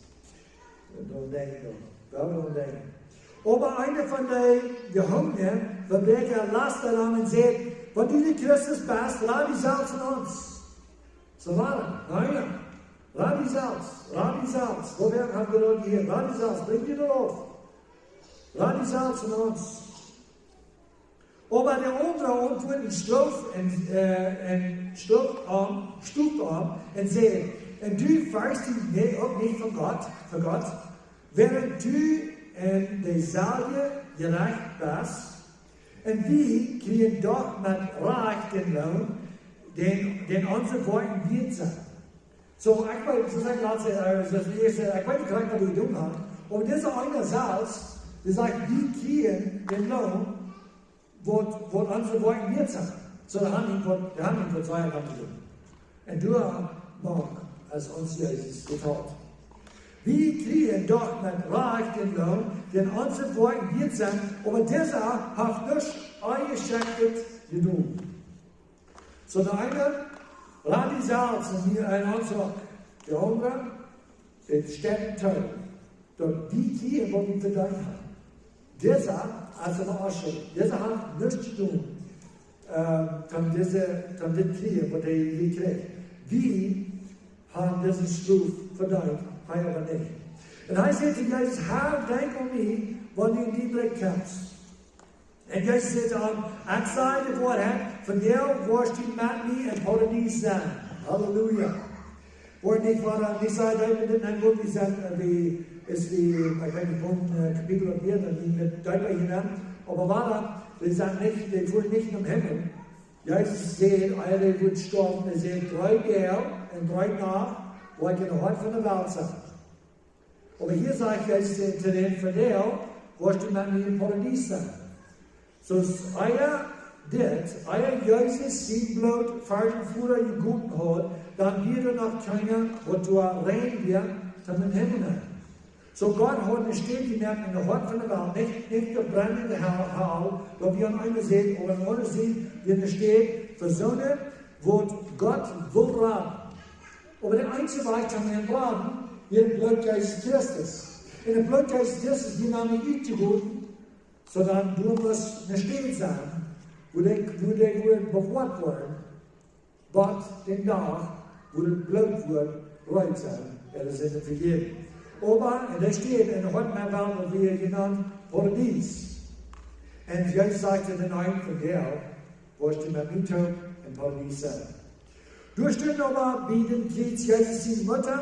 Un dan denkj ekj, dan, dan denkj ekj. Oba eena von de Jehungene, von dee Last aun un säd: "Wan du de Christus best, rad die selfst un ons." Soo wia et. Nein, rad die selfst, rad die selfst. Woo wäa haft daut hia? Rad die selfst, brinj die daut auf. Rad die selfst un ons. Oba de aundre auntwuad un schlof un, äh, un schlof am, schlof am un säd: "Un du ferchst die nich, uk nich von Gott, von Gott, wäarent du en deeselwje Jerecht best? Un wie kjrieen doch met Rajcht dän Loon, dän, dän onse Woakjen wieet sent." Soo, ekj weet, soo aus ekj latst, äh, soo aus ekj ieescht, äh, ekj weet nich krakjt waut dee jedonen haud, oba dise eena selfst, dee sajcht: "Wie kjrieen dän Loon, waut, waut onse Woakjen wieet sent." Soo, dee hauden waut, dee hauden waut sea jedonen. Un doa moakt ons Jesus betolt. "Wie kjrieen doch met Rajcht dän Loon, dän onse Woakjen wieet sent, oba disa haft nuscht Onjeschekjtet jedonen." Soo, de eena rad die selfst un hia een aundra, de aundra, dee steit too, daut wie kjrieen waut wie to doonen haben. Disa, aus een Aschel, disa haft nuscht jedonen, äh, om dise, om dit kjrieen waut hee jekjräajen haft. Wie haben dise Strof vedeent, hee oba nich. Un hee säd to Jesus: "Herr, denkj aun mie, wan du en dien Rikj kjemst." Un Jesus säd to am: "Ekj saj die de Woarheit, vondoag woascht du met mie em Paradies sennen." Halleluja. Woat nich wada, nich soo, daut wie dit nich, woo wie sent, äh, wie, es wie, ekj weet nich, woo, äh, Kapitel daut wia, daut wie met Deepa hia, oba wada, wie sent nich, dee fuaren nich nom Himmel. Jesus säd, ea dee wudd stoawen, hee säd: "Dree Doag un dree Nacht woa ekj em Hoat von de Welt sennen." Oba hia sajcht Jesus to dän: "Vondoag woascht du met mie em Paradies sennen." Soo, ea dit, ea Jesus sien Bloot fa dän Voda jegoten haud, dan wia doa noch kjeena, waut doa rein wia, toom em Himmel nenn. Soo, Gott haud eene Städ jemoakt em Hoat von de Welt, nich, nich de brennende Hal, Hal, daut wie aun eene Sied, oba aun de aundre Sied wia eene Städ fa soone, waut Gott well raden. Oba de eensje Wajch toom am raden, wia daut Bloot Jesus Christus. Un daut Bloot Jesus Christus wia noch nich utjegoten, sonda doa must eene Städ sennen, wua dee, wua dee wudden bewoat woaren, bat dän Dach, wua daut Bloot wudd rein sennen, äare Sinden vejäwen. Oba, un doa steit, un daut woat mau woll wada jenant Paradies. Un Jesus sajcht to dän eenen: "Vondoag woascht du met mie toop em Paradies sennen." Doa stunt oba bie dän Kjriez Jesus siene Mutta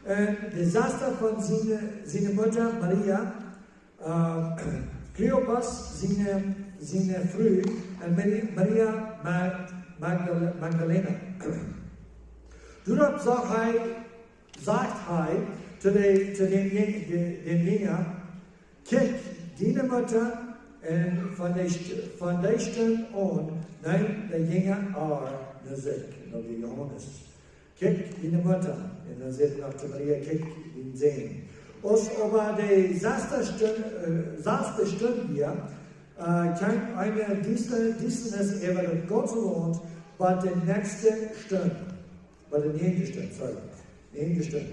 un de Sesta von siene, siene Mutta, Maria, äh, Kleopas siene, siene Fru, un Mari-, Maria Ma-, Magdal-, Magdalena. Doaropp säd hee, säd hee to de, to dän Jin-, de, dän Jinja: "Kjikj, diene Mutta." Un von dee St-, von dee Stund aun neem de Jinja äa no sikj, no dän Johanes. "Kjikj, diene Mutta." Un dan sajcht hee noch to Maria: "Kjikj, dien Sän." Aus oba de sasta Stund, äh, sasta Stund wia, äh, kjeem eene Diesta-, Diestanis äwa daut gaunze Launt, bat de näakjste Stund. Bat de näajende Stund, sorry. Näajende Stund.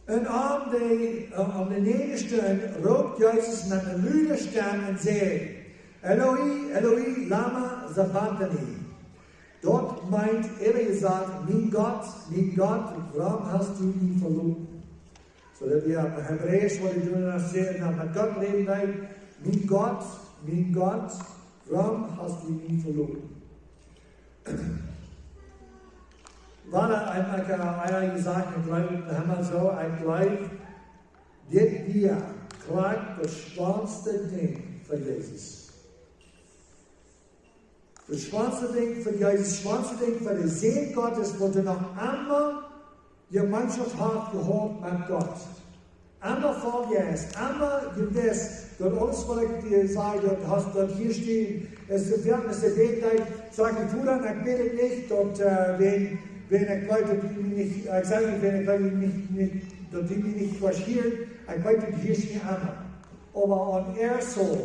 Un om de, äh, om de näajende Stund roopt Jesus met eene lude Stemm un sajcht: "Eloi, Eloi, lama sabachthani?" Daut meent, ea jesajcht: "Mien Gott, mien Gott, wuarom hast du mie veloten?" Soo daut wia opp Hebräisch, waut ekj doa noch säd, daut met Gott räden deed: "Mien Gott, mien Gott, wuarom hast du mie veloten?" Wada, ekj, ekj, äh, ea jesajcht, ekj jleew, daut hee soo, ekj jleew, dit wia krakjt daut schwoaste Dinkj fa Jesus. Daut schwoaste Dinkj fa Jesus, schwoaste Dinkj fa de Sän Gottes, waut hee noch emma Jemeenschoft haft jehaut met Gott. Emma voll Jeist, emma jewist, daut aules waut ekj die säd, daut hast daut hia steit, es de Welt, es de Welt, saj ekj: "Voda, ekj bäd nich, daut, äh, wan, wan ekj jleew, daut du mie nich, äh, ekj saj nich, wan ekj jleew nich, nich, daut du mie nich woascht hieren, ekj weet, daut du hieescht mie emma. Oba aun äa Saul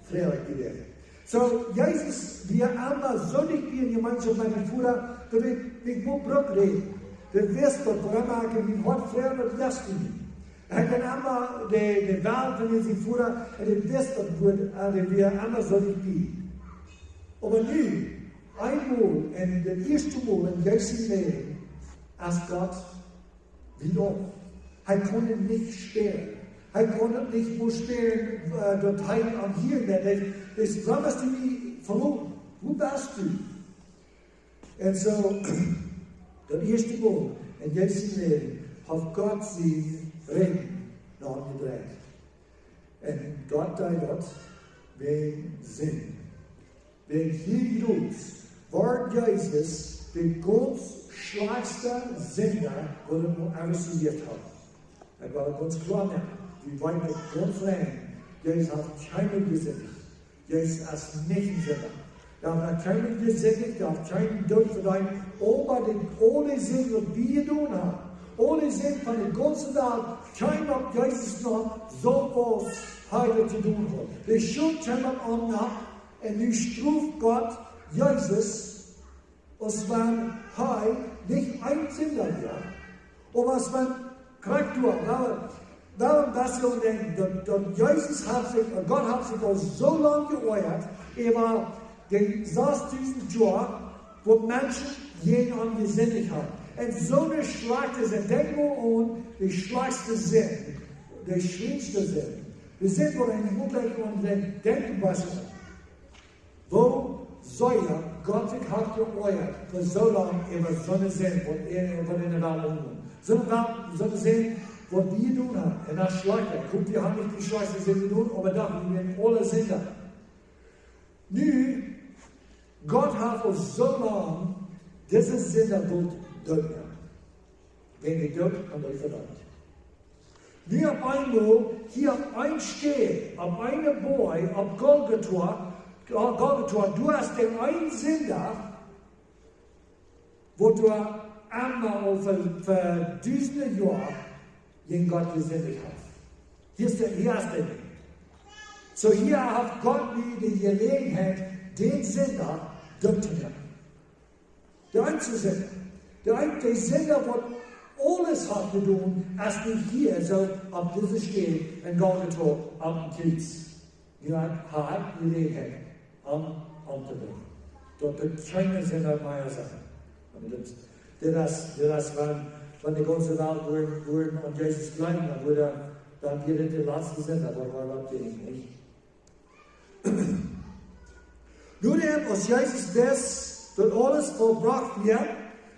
froag ekj die." Soo, Jesus wia emma soo dicht bie en Jemeenschoft met dän Voda, daut hee, hee must bloos räden. Hee wist daut, wuarom ekj en mien Hoat froag, daut wist hee nich. Hee haud emma de, de Welt von sien Voda, un hee wist daut Wuat, äh, daut wia emma soo dicht bie. Oba nu, eemol, un daut ieeschte Mol en Jesus sien Läwen, aus Gott wiet auf. Hee kunn am nich spieren. Hee kunn am nich mea spieren, äh, daut hee aum Hieren wia. Hee, hee säd: "Wuarom hast du mie veloten? Wua best du?" Un soo, daut ieeschte Mol en Jesus sien Läwen haft Gott sien Rigjen no am jedreit. Un Gott deed daut wäajen Sind. Wäajen hia jrods wort Jesus de gaunz schlajchtste Sinda, waut et noch emma jejäft haft. Ekj well gaunz kloa moaken, wie weeten daut gaunz rein. Jesus haft kjeenmol jesindicht. Jesus es nich een Sinda. Hee haft kjeenmol jesindicht, hee haft kjeenen Doot vedeent, oba de, aule Sind, waut wie jedonen haben, aule Sind von de gaunze Welt, kjeem opp Jesus nopp, soo aus hee daut jedonen haud. De Schult kjeem opp am nopp, un nu stroft Gott Jesus, aus wan hee nich een Sinda wia, oba aus wan krakjt doa, well, well, daut es jo een Dinkj, daut, daut Jesus haft sikj, Gott haft sikj aul soo lang jeoajat, äwa de sastüsent Joa, wua Menschen jäajen am jesindicht haben. Un soone schlajchte Sind, denkj mol aun de schlajchtste Sind, de schlajchtste Sind, de Sind, wua eena nich mol jlikj aun denkjt, denkjt, waut es daut? Woo sea Gott sikj haft jeoajat fa soo lang äwa soone Sind, waut en, waut en de Welt omjeit. Soone Welt, soone Sind, waut wie jedonen haben. Un daut es schlajcht. Ekj hop, wie haben nich de schlajchtste Sind jedonen, oba doch, wie sent aule Sinda. Nu, Gott haft aul soo lang dise Sinda wult doot moaken. Wan dee doot, dan doot hee daut. Nu opp eemol, hia opp eene Städ, opp eene Boaj, opp Golgota, Go-, Golgota, doa es de eene Sinda, waut doa emma aul fa, fa dusende Joa jäajen Gott jesindicht haft. Hia es de, hia es de Dinkj. Soo hia haft Gott nu de Jeläajenheit, dän Sinda doot to moaken. De eensje Sinda. De een, de Sinda, waut aules haft jedonen, es nu hia soo opp dise Städ en Golgota aum Kjriez. Nu haft hee de Jeläajenheit, am omtobrinjen. Daut doa kjeene Sinda mea sent. Un dit, dit es, dit es wan, wan de gaunze Welt wudd, wudd aun Jesus jleewen, dan wudd, dan wia dit de latste Sinda, waut, waut, waut weet ekj nich. Nodäm aus Jesus wist, daut aules vollbrocht wia,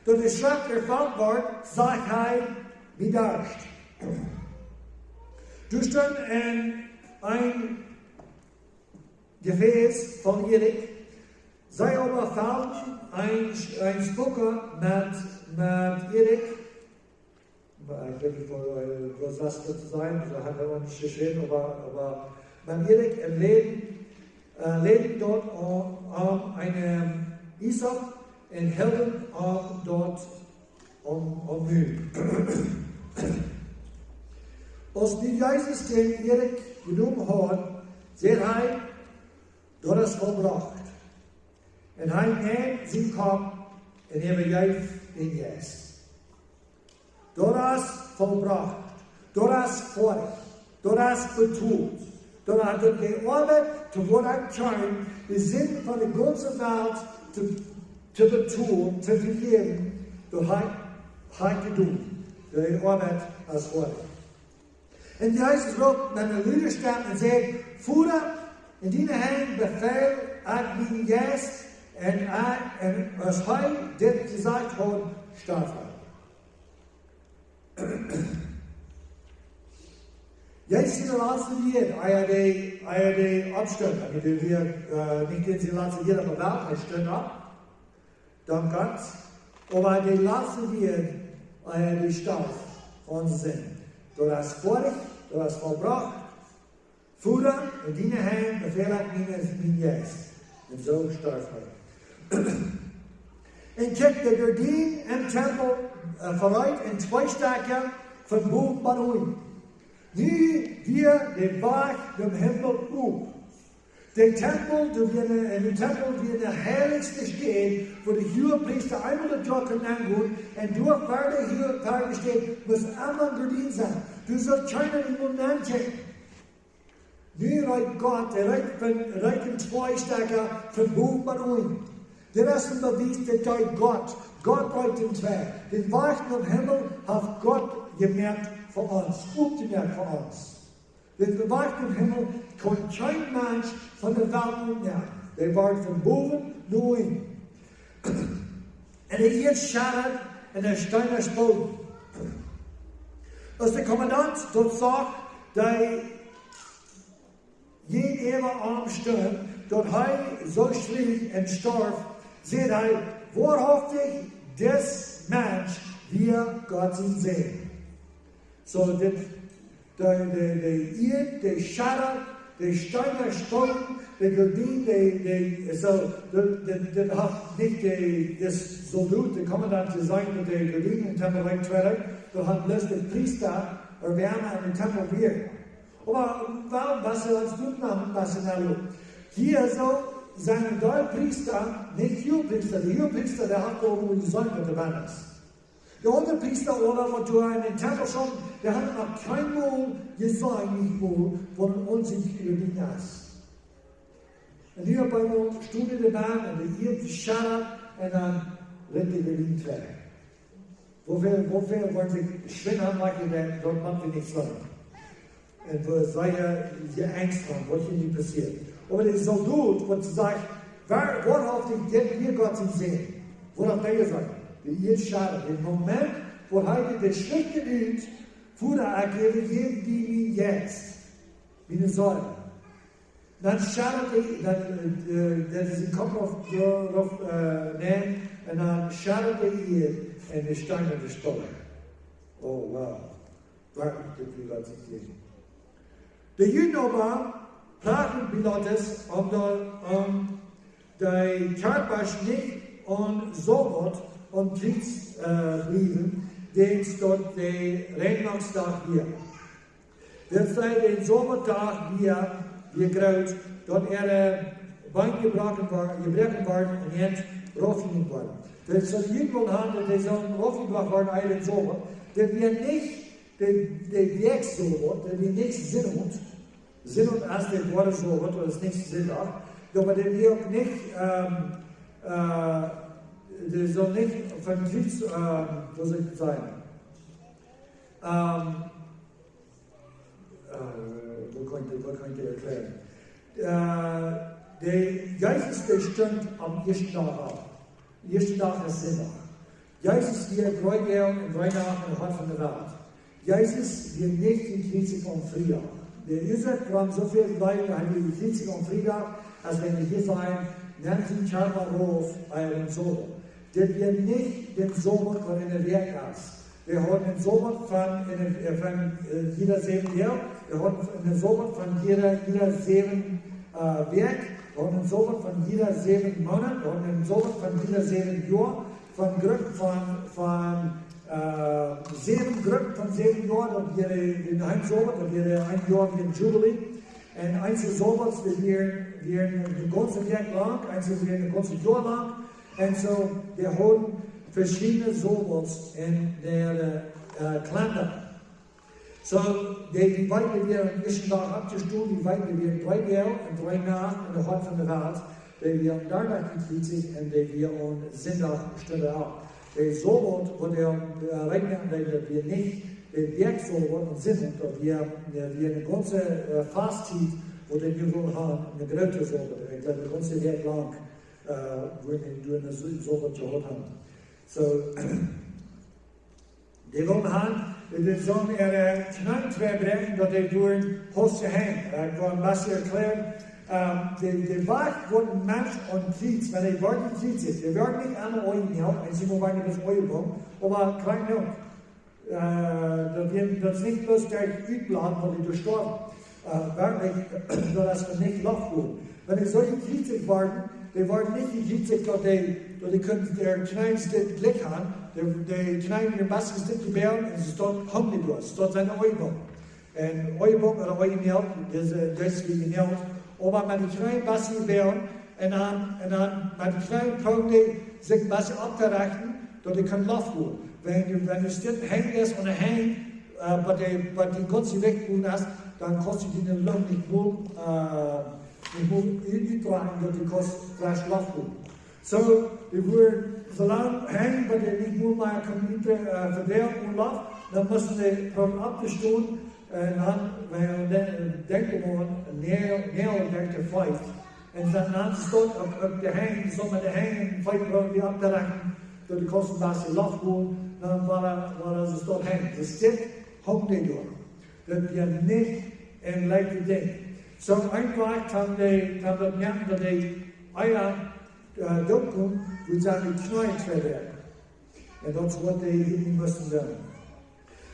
daut de Schreft erfelt wort, säd hee: "Mie darscht." Doa stunt een, een Jefäs voll Iedikj, see oba fellden een, een Spucka met, met Iedikj, äh, ekj weet nich, woo, äh, woo daut to sajen, soo haud hee ons jeschräwen, oba, oba met Iedikj un läden, äh, läden daut aun, aun een Iesauk un hilden am daut aum, aum Mul. Aus nu Jesus dän Iedikj jenomen haud, säd hee: "Daut es vollbrocht." Un hee neem sienen Kopp un äwajeef dän Jeist. Daut es vollbrocht. Daut es foadich. Daut es betolt. Daut es de Oabeit, to waut ekj kjeem, de Sind von de gaunze Welt to, to betolen, to vejäwen, daut hee, hee jedonen. De Oabeit es foadich. Un Jesus roopt met eene lude Stemm un sajcht: "Voda, en diene Henj befäl ekj mienen Jeist." Un hee, un aus hee dit jesajcht haud, storf hee. Jesus sien latste Wieed, ea hee, ea hee oppstunt. Ekj meen, äh, nich en sien latste Wieed, oba hee stunt opp. Dank Gott. Oba de latste Wieed, äh, dee storf fa onse Sind. Daut es foadich, daut es vollbrocht. Voda, en diene Henj befäl ekj mienen, mienen Jeist. Un soo storf hee. Un kjikj, de Gardien em Tempel, äh, vereet en twee Stekja von bowen bat unjen. Nu wia de Wajch nom Himmel op. De Tempel, doa wia ne, en dän Tempel wia de heilichste Städ, wua de Huagepriesta eemol daut Joa kunnen aungonen, un doa ver de Huagestäd must emma een Gardien sennen. Du sust kjeenen Moment haben. Nu rät Gott, hee rät von, rät von twee Stekja von bowen bat unjen. Dit es een Bewies, daut dee Gott, Gott rät von twee. Dän Wajch nom Himmel haft Gott jemoakt fa ons, opjemoakt fa ons. Dän Wajch nom Himmel kaun kjeen Mensch von de Welt opmoaken. Dee woat von bowen no unjen. Un de Ieed schadad un de Steena spoolen. Aus de Kommandant daut sach, dee jäajenäwa am stunt, daut hee soo schrieech un storf, säd hee: "Woarhauftich, dis Mensch wia Gott sien Sän." Soo, dit, de, de, de Ieed, dee schadad, de Steena spoolen, de Gardien, dee, dee, soo, de, de, dit haft nich de, de Soldot, de Kommandant jeseenen, daut de Gardien em Tempel ruttrocken, daut haud bloos de Priesta, ooda wäa emma em Tempel wia. Oba, wuarom wia daut soo? Hia soo sent de Priesta, nich Huagepriesta, de Huagepriesta, dee haft aul jeseenen, waut doa bennen es. De aundre Priesta, ooda waut doa em Tempel stunt, dee hauden noch kjeenmol jeseenen, nich mol, waut een Aunsecht äwa dee es. Un nu opp eemol stunt hee doa bennen un de Ieed schadad un dan rent hee wada trigj. Woo väl, woo väl woaren sikj schwind aunmoakjen, daut maun nich soo. Un wie sent je, je angst von, waut hia nu passieet. Oba de Soldot, waut sajcht, woa-, woarhauftich, dit wia Gott sien Sän. Waut haft hee jesajcht? De Ieed schadad. Dän Moment, wua hee de Schreft ut, Voda, ekj jäw die mien Jeist, miene Seel. Dan schadad hee, dan, äh, äh, daut es een Kopp opp, opp, äh, nämen, un dan schadad hee hia un de Steena, dee spoolen. Oh, wow. Waut, dit wia Gott sien Sän. De Juden oba plachten Pilatus, om de, om de Kjarpasch nich aum Sabat aum Kjriez, äh, bliewen, wiels daut de Reinwäaschdach wia. Wiels dee dän Sabatdach wia, wia groot, daut äare Been jebroaken wea-, jebroaken worden un nich raufjenomen worden. Wiels de Juden wullen haben, daut dee sullen raufjebrocht woaren, ea dän Sabat. Daut wia nich de, de Wäakj Sabat, daut wia nich Sinnowent. Sinnowent es de woare Sabat, daut es nich Sindach. Jo, oba daut wia uk nich, ähm, äh, dee sull nich von Kjriez, ähm, woo saul ekj daut sajen? Ähm, äh, woo kaun ekj, woo kaun ekj daut erkjlären? Äh, de, Jesus, dee stunt aum ieeschten Dach opp. Ieeschte Dach es Sindach. Jesus wia dree Doag un dree Nacht em Hoat von de Welt. Jesus wia nich jekjriezicht aum Friedach. De Uasoak, wuarom soo väl jleewen, hee wia jekjriezicht aum Friedach, es wan wie hia sajen, nemt sien Kjarpa rauf, ea dän Sabat. Dit wia nich dän Sabat, waut enne Wäakj es. Wie haben een Sabat von, enne, äh, von, äh, jieda säwen Doag. Wie haben een Sabat von jieda, jieda säwen, äh, Wäakj. Wie haben een Sabat von jieda säwen Moonat. Wie haben een Sabat von jieda säwen Joa. Von Gruppen von, von, äh, säwen Gruppen von säwen Joa, daut wia een Sabat, daut wia een Joa, wia een Jubilee. Un eenje Sabats, dee wieren, wieren een gaunze Wäakj lang, eenje wieren een gaunzet Joa lang. Un soo, dee hauden veschiedne Sabats en de, äh, Kalenda. Soo, dee, dee weeten, dee wieren aum ieeschten Dach oppjestonen, dee weeten, dee wieren dree Doag un dree Nacht em Hoat von de Welt, dee wia aum Donnadach jekjriezicht un dee wia aum Sindach stunt hee opp. De Sabat, waut hee, äh, räakjnen deed, daut wia nich de Wäakj Sabat un Sindach, daut wia, äh, wia eene gaunze, äh, Fasttiet, waut dee nu wullen haben, eene groote Sabat, ekj jleew, eene gaunze Wäakj lang, äh, wua dee, wua dee Sa-, Sabat jehaut haben. Soo, dee wullen haben, dee sullen äare Kjneeen twei bräakjen, daut dee doa Hoos to hangen. Äh, ekj well een bät erkjlären, ähm, de, de Wajch, wua een Mensch aum Kjriez, wan hee woat jekjriezicht, dee woat nich aun de Oajen jehaut, un see woaren nich bloos Oajenbunk, oba krakjt uk. Äh, daut wia, daut es nich bloos derch utbloden, waut dee doa stoawen. Äh, werkjlich, daut es nich Loft gonen. Wan dee soo jekjriezicht worden, dee worden nich jekjriezicht, daut dee, daut dee kunnen äare Kjneeen dit jlikj haben, dee, dee Kjneeen een bät dit jebäajen, un see stunt hungjen doa, see stunt aun de Oajenbunk. Un Oajenbunk ooda Oajennaol, dise, dise wia jenault, oba met de Kjneeen een bät jebäajen, un dan, un dan met de Kjneeen proowen dee sikj een bät opptorechten, daut dee kunnen Loft holen. Wan du, wan du steit henjst aun de Henj, äh, waut dee, waut dee gaunz wajchjebroaken es, dan kaust du dee Loft nich mol, äh, nich mol utdreien, daut dee kaust fresch Loft holen. Soo, dee wudden soo lang henjen, waut dee nich mol mea kunnen ut, äh, vedreien un Loft, dan musten dee proowen opptostonen, äh, un dan, wan dee, äh, denkj mau aun, Näajel, Näajel derch de Feet. Un dan, dan es daut uk, uk de Henj, soo met de Henj un Feet proowen dee opptorakjen, daut dee kaust een bät Loft holen, dan wia, wia daut doa henjen. Daut Stekj hunk dee doa. Daut wia nich een leicht Dinkj. Soo eenfach kaun dee, kaun daut moaken daut dee Eia, äh, dootkomen, wua see de Kjneeen tweidrekjen. Un daut es waut dee hia nu musten doonen.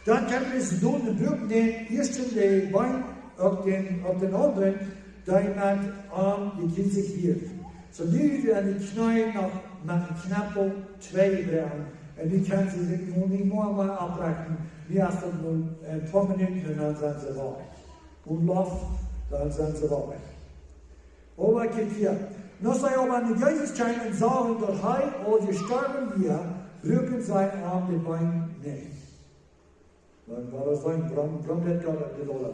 Dan kjeem dee Soldot un bruak dän ieeschten de Been opp dän, opp dän aundren, dee met am jekjriesicht wia. Soo nu wia de Kjnee noch met een Kjnepel twei jebroaken. Un nu kunnen see sikj nu nich mea, mea opprakjen. Nu es daut mau een poa Minuten un dan sent see wajch. Un Loft, dan sent see wajch. Oba kjikj hia. Un aus see oba no Jesus kjeemen un sagen, daut hee aul jestorwen wia, bruaken see am de Been nich. Dan wia daut sien Brom, Brom daut Gott daut aula.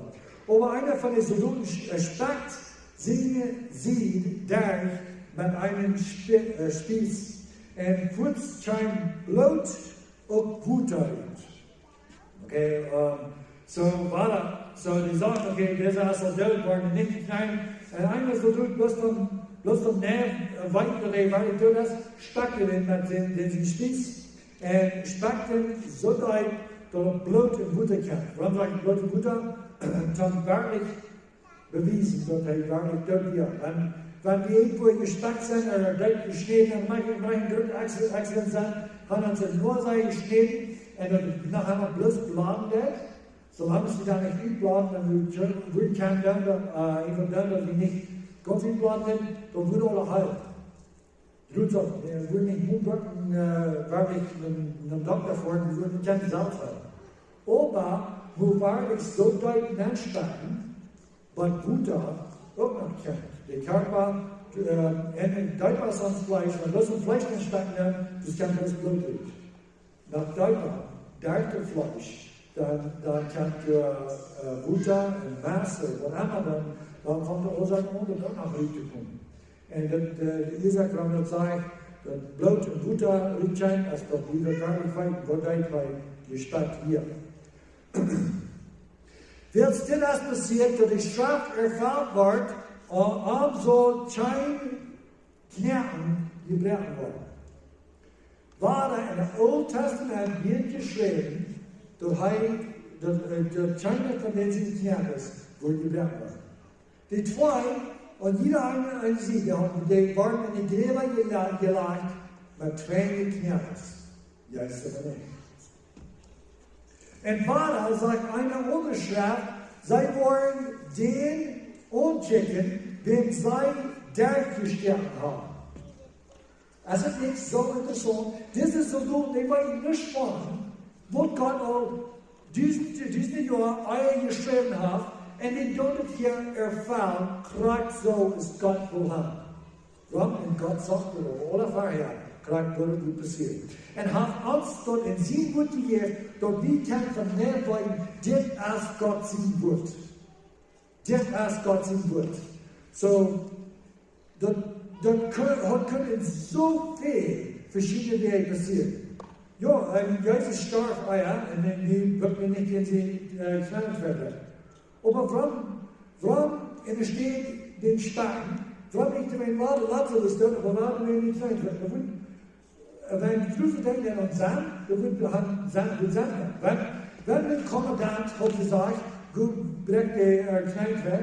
Oba eena von de Soldoten sch-, äh, spekjt siene Sied derch met eenen Spi-, äh, Spieß. Un fuaz kjeem Bloot uk Wota rut. Okay, ähm, soo wia daut, soo dee säden, okay, dise es aul doot, woat nich jekjneet. Un eena soo doot, bloos toom, bloos toom nä, äh, weeten daut hee werkjlich doot es, spekjt hee dän met dän, dän sien Spieß. Un spekjt dän soo deep, daut Bloot un Wota kjemt. Wuarom saj ekj Bloot un Wota? Toom werkjlich bewiesen, daut hee werkjlich doot wia. Wan, wan wie irjentwua jespekjt sent ooda doot jeschnäden, dan mach ekj, mach ekj een groot Acci-, Accident sennen, dan haben see nuscht jeschnäden un daut es noch emol bloos blooden deed. Soo lang aus dee dan nich utblooden, dan wudd, wudd kjeen doonen, äh, eent doonen, daut dee nich gaunz utblooden, dan wudd aules heelen. Bloot soo, äh, wudd nich mol brucken, äh, werkjlich no, no Dokta foaren, dee wudden kjennen selfst heelen. Oba, woo werkjlich soo deep nenn spekjen, waut Wota uk noch kjemt. De Kjarpa, äh, un, un deepa aus ons Fleesch, wan daut ons Fleesch nenn spekjen, dan es kjeen Bloot rut. Noch deepa, derch daut Fleesch, dan, dan kjemt, äh, äh, Wota un Wota, waut emma, dan, dan kjemt de Uasoak om daut uk noch rut to komen. Un daut, äh, de Uasoak, wuarom daut sajcht, daut Bloot un Wota rut kjemt, es daut wie daut werkjlich weeten, waut daut hee jespekjt wia. Wiels dit es passieet, daut de Schreft erfelt woat, un am saul kjeen Knoaken jebroaken woaren. Wada en daut Oole Tastament wort jeschräwen, daut hee, daut, äh, daut kjeena von dise Knoakes wudd jebroaken woaren. Dee twee, aun jieda eene, eene Sied, dee hauden, dee worden en de Jräwa jela-, jelajcht, met twee Knoakes. Jesus oba nich. Un wada sajcht eene aundre Schreft, see woaren dän aunkjikjen, wäm see derchjestoaken haben. Es daut nich soo interessaunt? Dise Soldoten, dee weeten nich von, waut Gott aul dusende, dusende Joa ea jeschräwen haft, un dee doonen daut hia erfellen, krakjt soo aus Gott well haben. Wuarom? Un Gott sach daut aul, aul verhäa, krakjt waut wudd passieren. Un haft ons daut en sien Wuat jejäft, daut wie kjennen von nä weeten, dit es Gott sien Wuat. Dit es Gott sien Wuat. Soo, daut, daut kunn, daut kunn en soo väl veschiedne Wäaj passieren. Jo, un Jesus storf, ah jo, un dan nu woat wie nich en sien, äh, Kjneeen wada. Oba wuarom, wuarom en de Städ dän Steen, wuarom nich dän Lazarus doot, oba wuarom nich dän Kjneeen wada? Äh, wan Josef denkjt aun Sand, dan wudd hee Sand, wudd Sand haben. Wan, wan de Kommandant haud jesajcht, go, brinj de, äh, Kjneeen wada,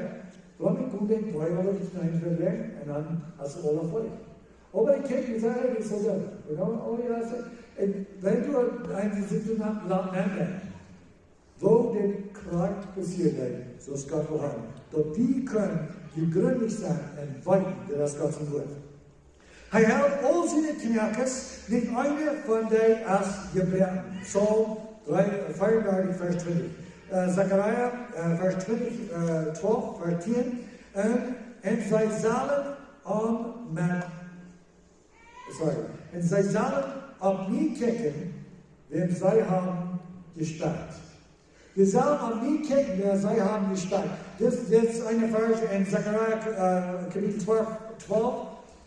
wuarom nich go dän twee Euro Kjneeen wada brinjen un dan es aules foadich. Oba ekj kjikj, wie sajen, ekj saj daut. Jo, oh jo, soo, un wan du aun dise Situazion lat, lat nadenkjen. Woo dit krakjt passieet, soo aus Gott well haben. Daut wie kjennen jegrint sennen un weeten, daut es Gott sien Wuat. Hee helt aul siene Knoakes, nich eena von dee es jebroaken. Psalm dree, äh, veeaundartich, Varsch twintich. Äh, Sacharja, äh, Varsch twintich, äh, twalf, Varsch tieen. Un, un see sellen am met Sorry. Un see sellen opp mie kjikjen, wäm see haben jespoat. Dee sellen aun mie kjikjen, dee see haben jestakjt. Dit, dit es een Varsch en Zechariah, äh, Kapitel twaalf, twaalf,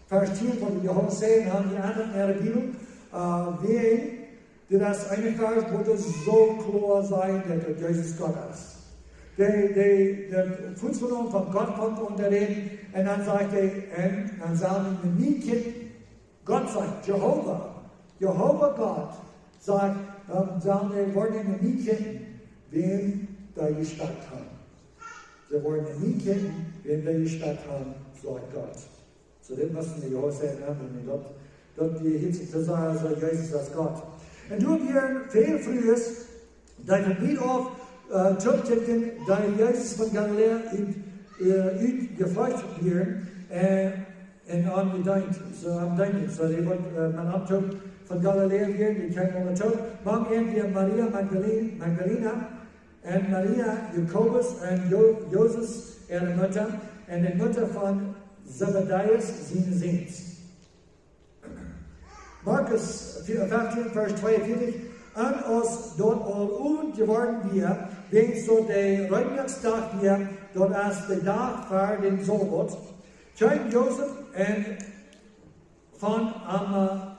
Varsch tieen, waut wie hia seenen, haben wie aun de Bibel, äh, wie dit es een Varsch, waut soo kloa sajcht, daut Jesus Gott es. Dee, dee, daut Fuss von Gott fangt aun to räden, un dan sajcht hee, un dan sellen see mie kjikjen, Gott sajcht, Jehova, Jehova Gott sajcht, dan sellen see woaren aun mie kjikjen, wäm dee jestakjt haben. See woaren aun mie kjikjen, wäm dee jestakjt haben, sajcht Gott. Soo, dit mott wie hia seenen, un daut, daut wie hia to sajen, soo Jesus es Gott. Un doa wieren väl Frues, dee von wiet auf, äh, toopkjikjten, dee Jesus von Galiläa ut, äh, ut jefolcht wieren, äh, un aun am deenden. Soo, aun deenden. Soo, dee waut, äh, met am toop von Galiläa wieren, dee kjeemen aula toop. Mank an wia Maria Magdalena, Magdalena un Maria Jakobus un Jo-, Joses äare Mutta, un de Mutta von Zebedäus siene Säns. Markus veer, feftieen, Varsch tweeunvieetich. Un aus daut aul Owent jeworden wia, wiels daut de Reekjnachtsdach wia, daut es de Dach ver dän Sabbat, kjeem Josef un von Ama-,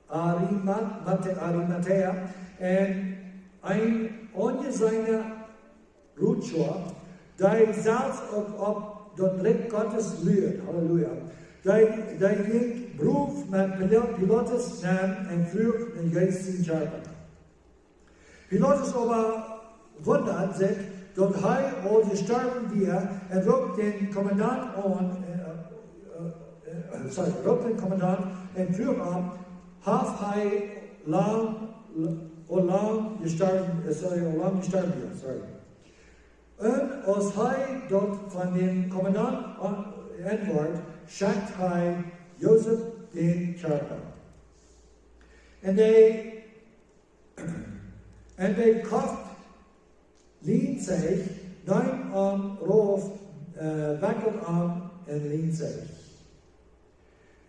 Arimat-, Mate-, Arimatäa, un een aunjeseena Rotschoa, dee selfst uk opp daut Rikj Gottes luad, Halleluja. Dee, dee jinkj brow met Pila-, Pilatus nenn un fruach no Jesus sienen Kjarpa. Pilatus oba wundad sikj, daut hee aul jestorwen wia, un roopt dän Kommandant aun, äh, äh, äh, sorry, roopt dän Kommandant un fruach am, auf hee lang, aul lang jestorwen, äh, sorry, aul lang jestorwen wia, sorry. Un aus hee daut von dän Kommandant aun-, auntwuat, schekjt hee Josef dän Kjarpa. Un dee, un dee Koft lieend sikj, neem am rauf, äh, wekjelt am un lieend sikj.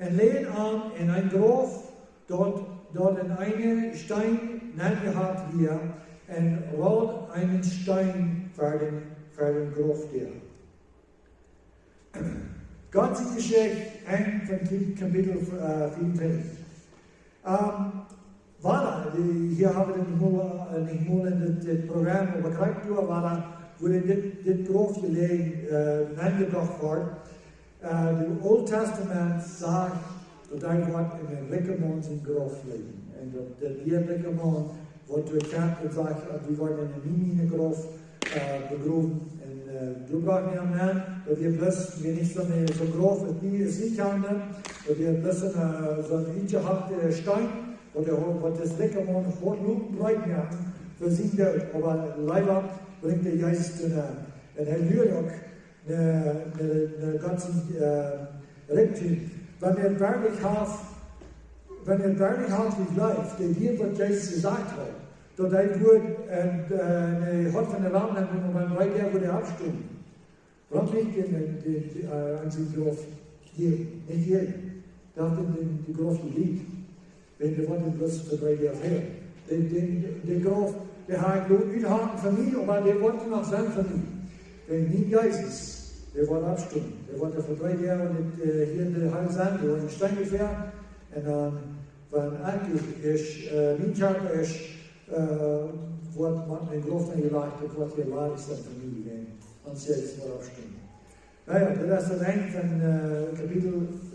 Un läd am en een Grauf, daut, daut en eenen Steen nenjehaut wia, un ruld eenen Steen ver dän, ver dän Graufdäa. Gott siene Jeschicht, Enj von Kap-, Kapitel, äh, veeauntwintich. Ähm, Wada, dee, hia hab wie daut nich mol, äh, nich mol en dit, dit Program, oba krakjt doa wada, wua dit, dit Grauf jeläajen, äh, aunjebrocht woat. Äh, daut Oole Tastament sajcht, daut hee woat en een rikjen Maun sien Grauf lijen. Un daut, daut dee rikja Maun woat doa kjemt un sajcht, äh, wie woaren en een Grauf, äh, begrowen. Un, äh, doa brocht wie am aun, daut wia bloos, wia nich soon, soon Grauf, aus wie, aus wie kjanen, daut wia bloos een, äh, soon utjehoakta Steen, waut de, waut de rikja Maun haud loten breet moaken fa sienen Doot, oba leewa brinjt hee Jesus doa nenn. Un hee luat uk no, no, no Gott sien, äh, Rikjdom. Wan hee werkjlich haft, wan hee werkjlich haft jejleeft, daut hia waut Jesus jesajcht haud, daut hee wudd, un, äh, nä, haud von de Lam, un, un wan hee doa wudd oppstonen. Wuarom nich dän, dän, dän, äh, aun sien Grauf hia, nich hia? Daut hee dän, dän Grauf hia lieet. Wan dee woat bloos fa dree Doag hia. Dän, dän, dän Grauf, dee haud ekj goot utjeholt fa mie, oba dee woat noch sennen fa mie. Wan mien Jesus, dee woat oppstonen. Dee woat fa dree Doag nich, äh, hia en de Hal sennen, dee woat en Steen jewast. Un dan, wan ekj es, äh, mien Kjarpa es, äh, woat met mien Grauf aunjelajcht, daut woat hia ladich sennen fa mie, wan ons Jesus woat oppstonen. Na jo, daut es daut Enj von, äh, Kapitel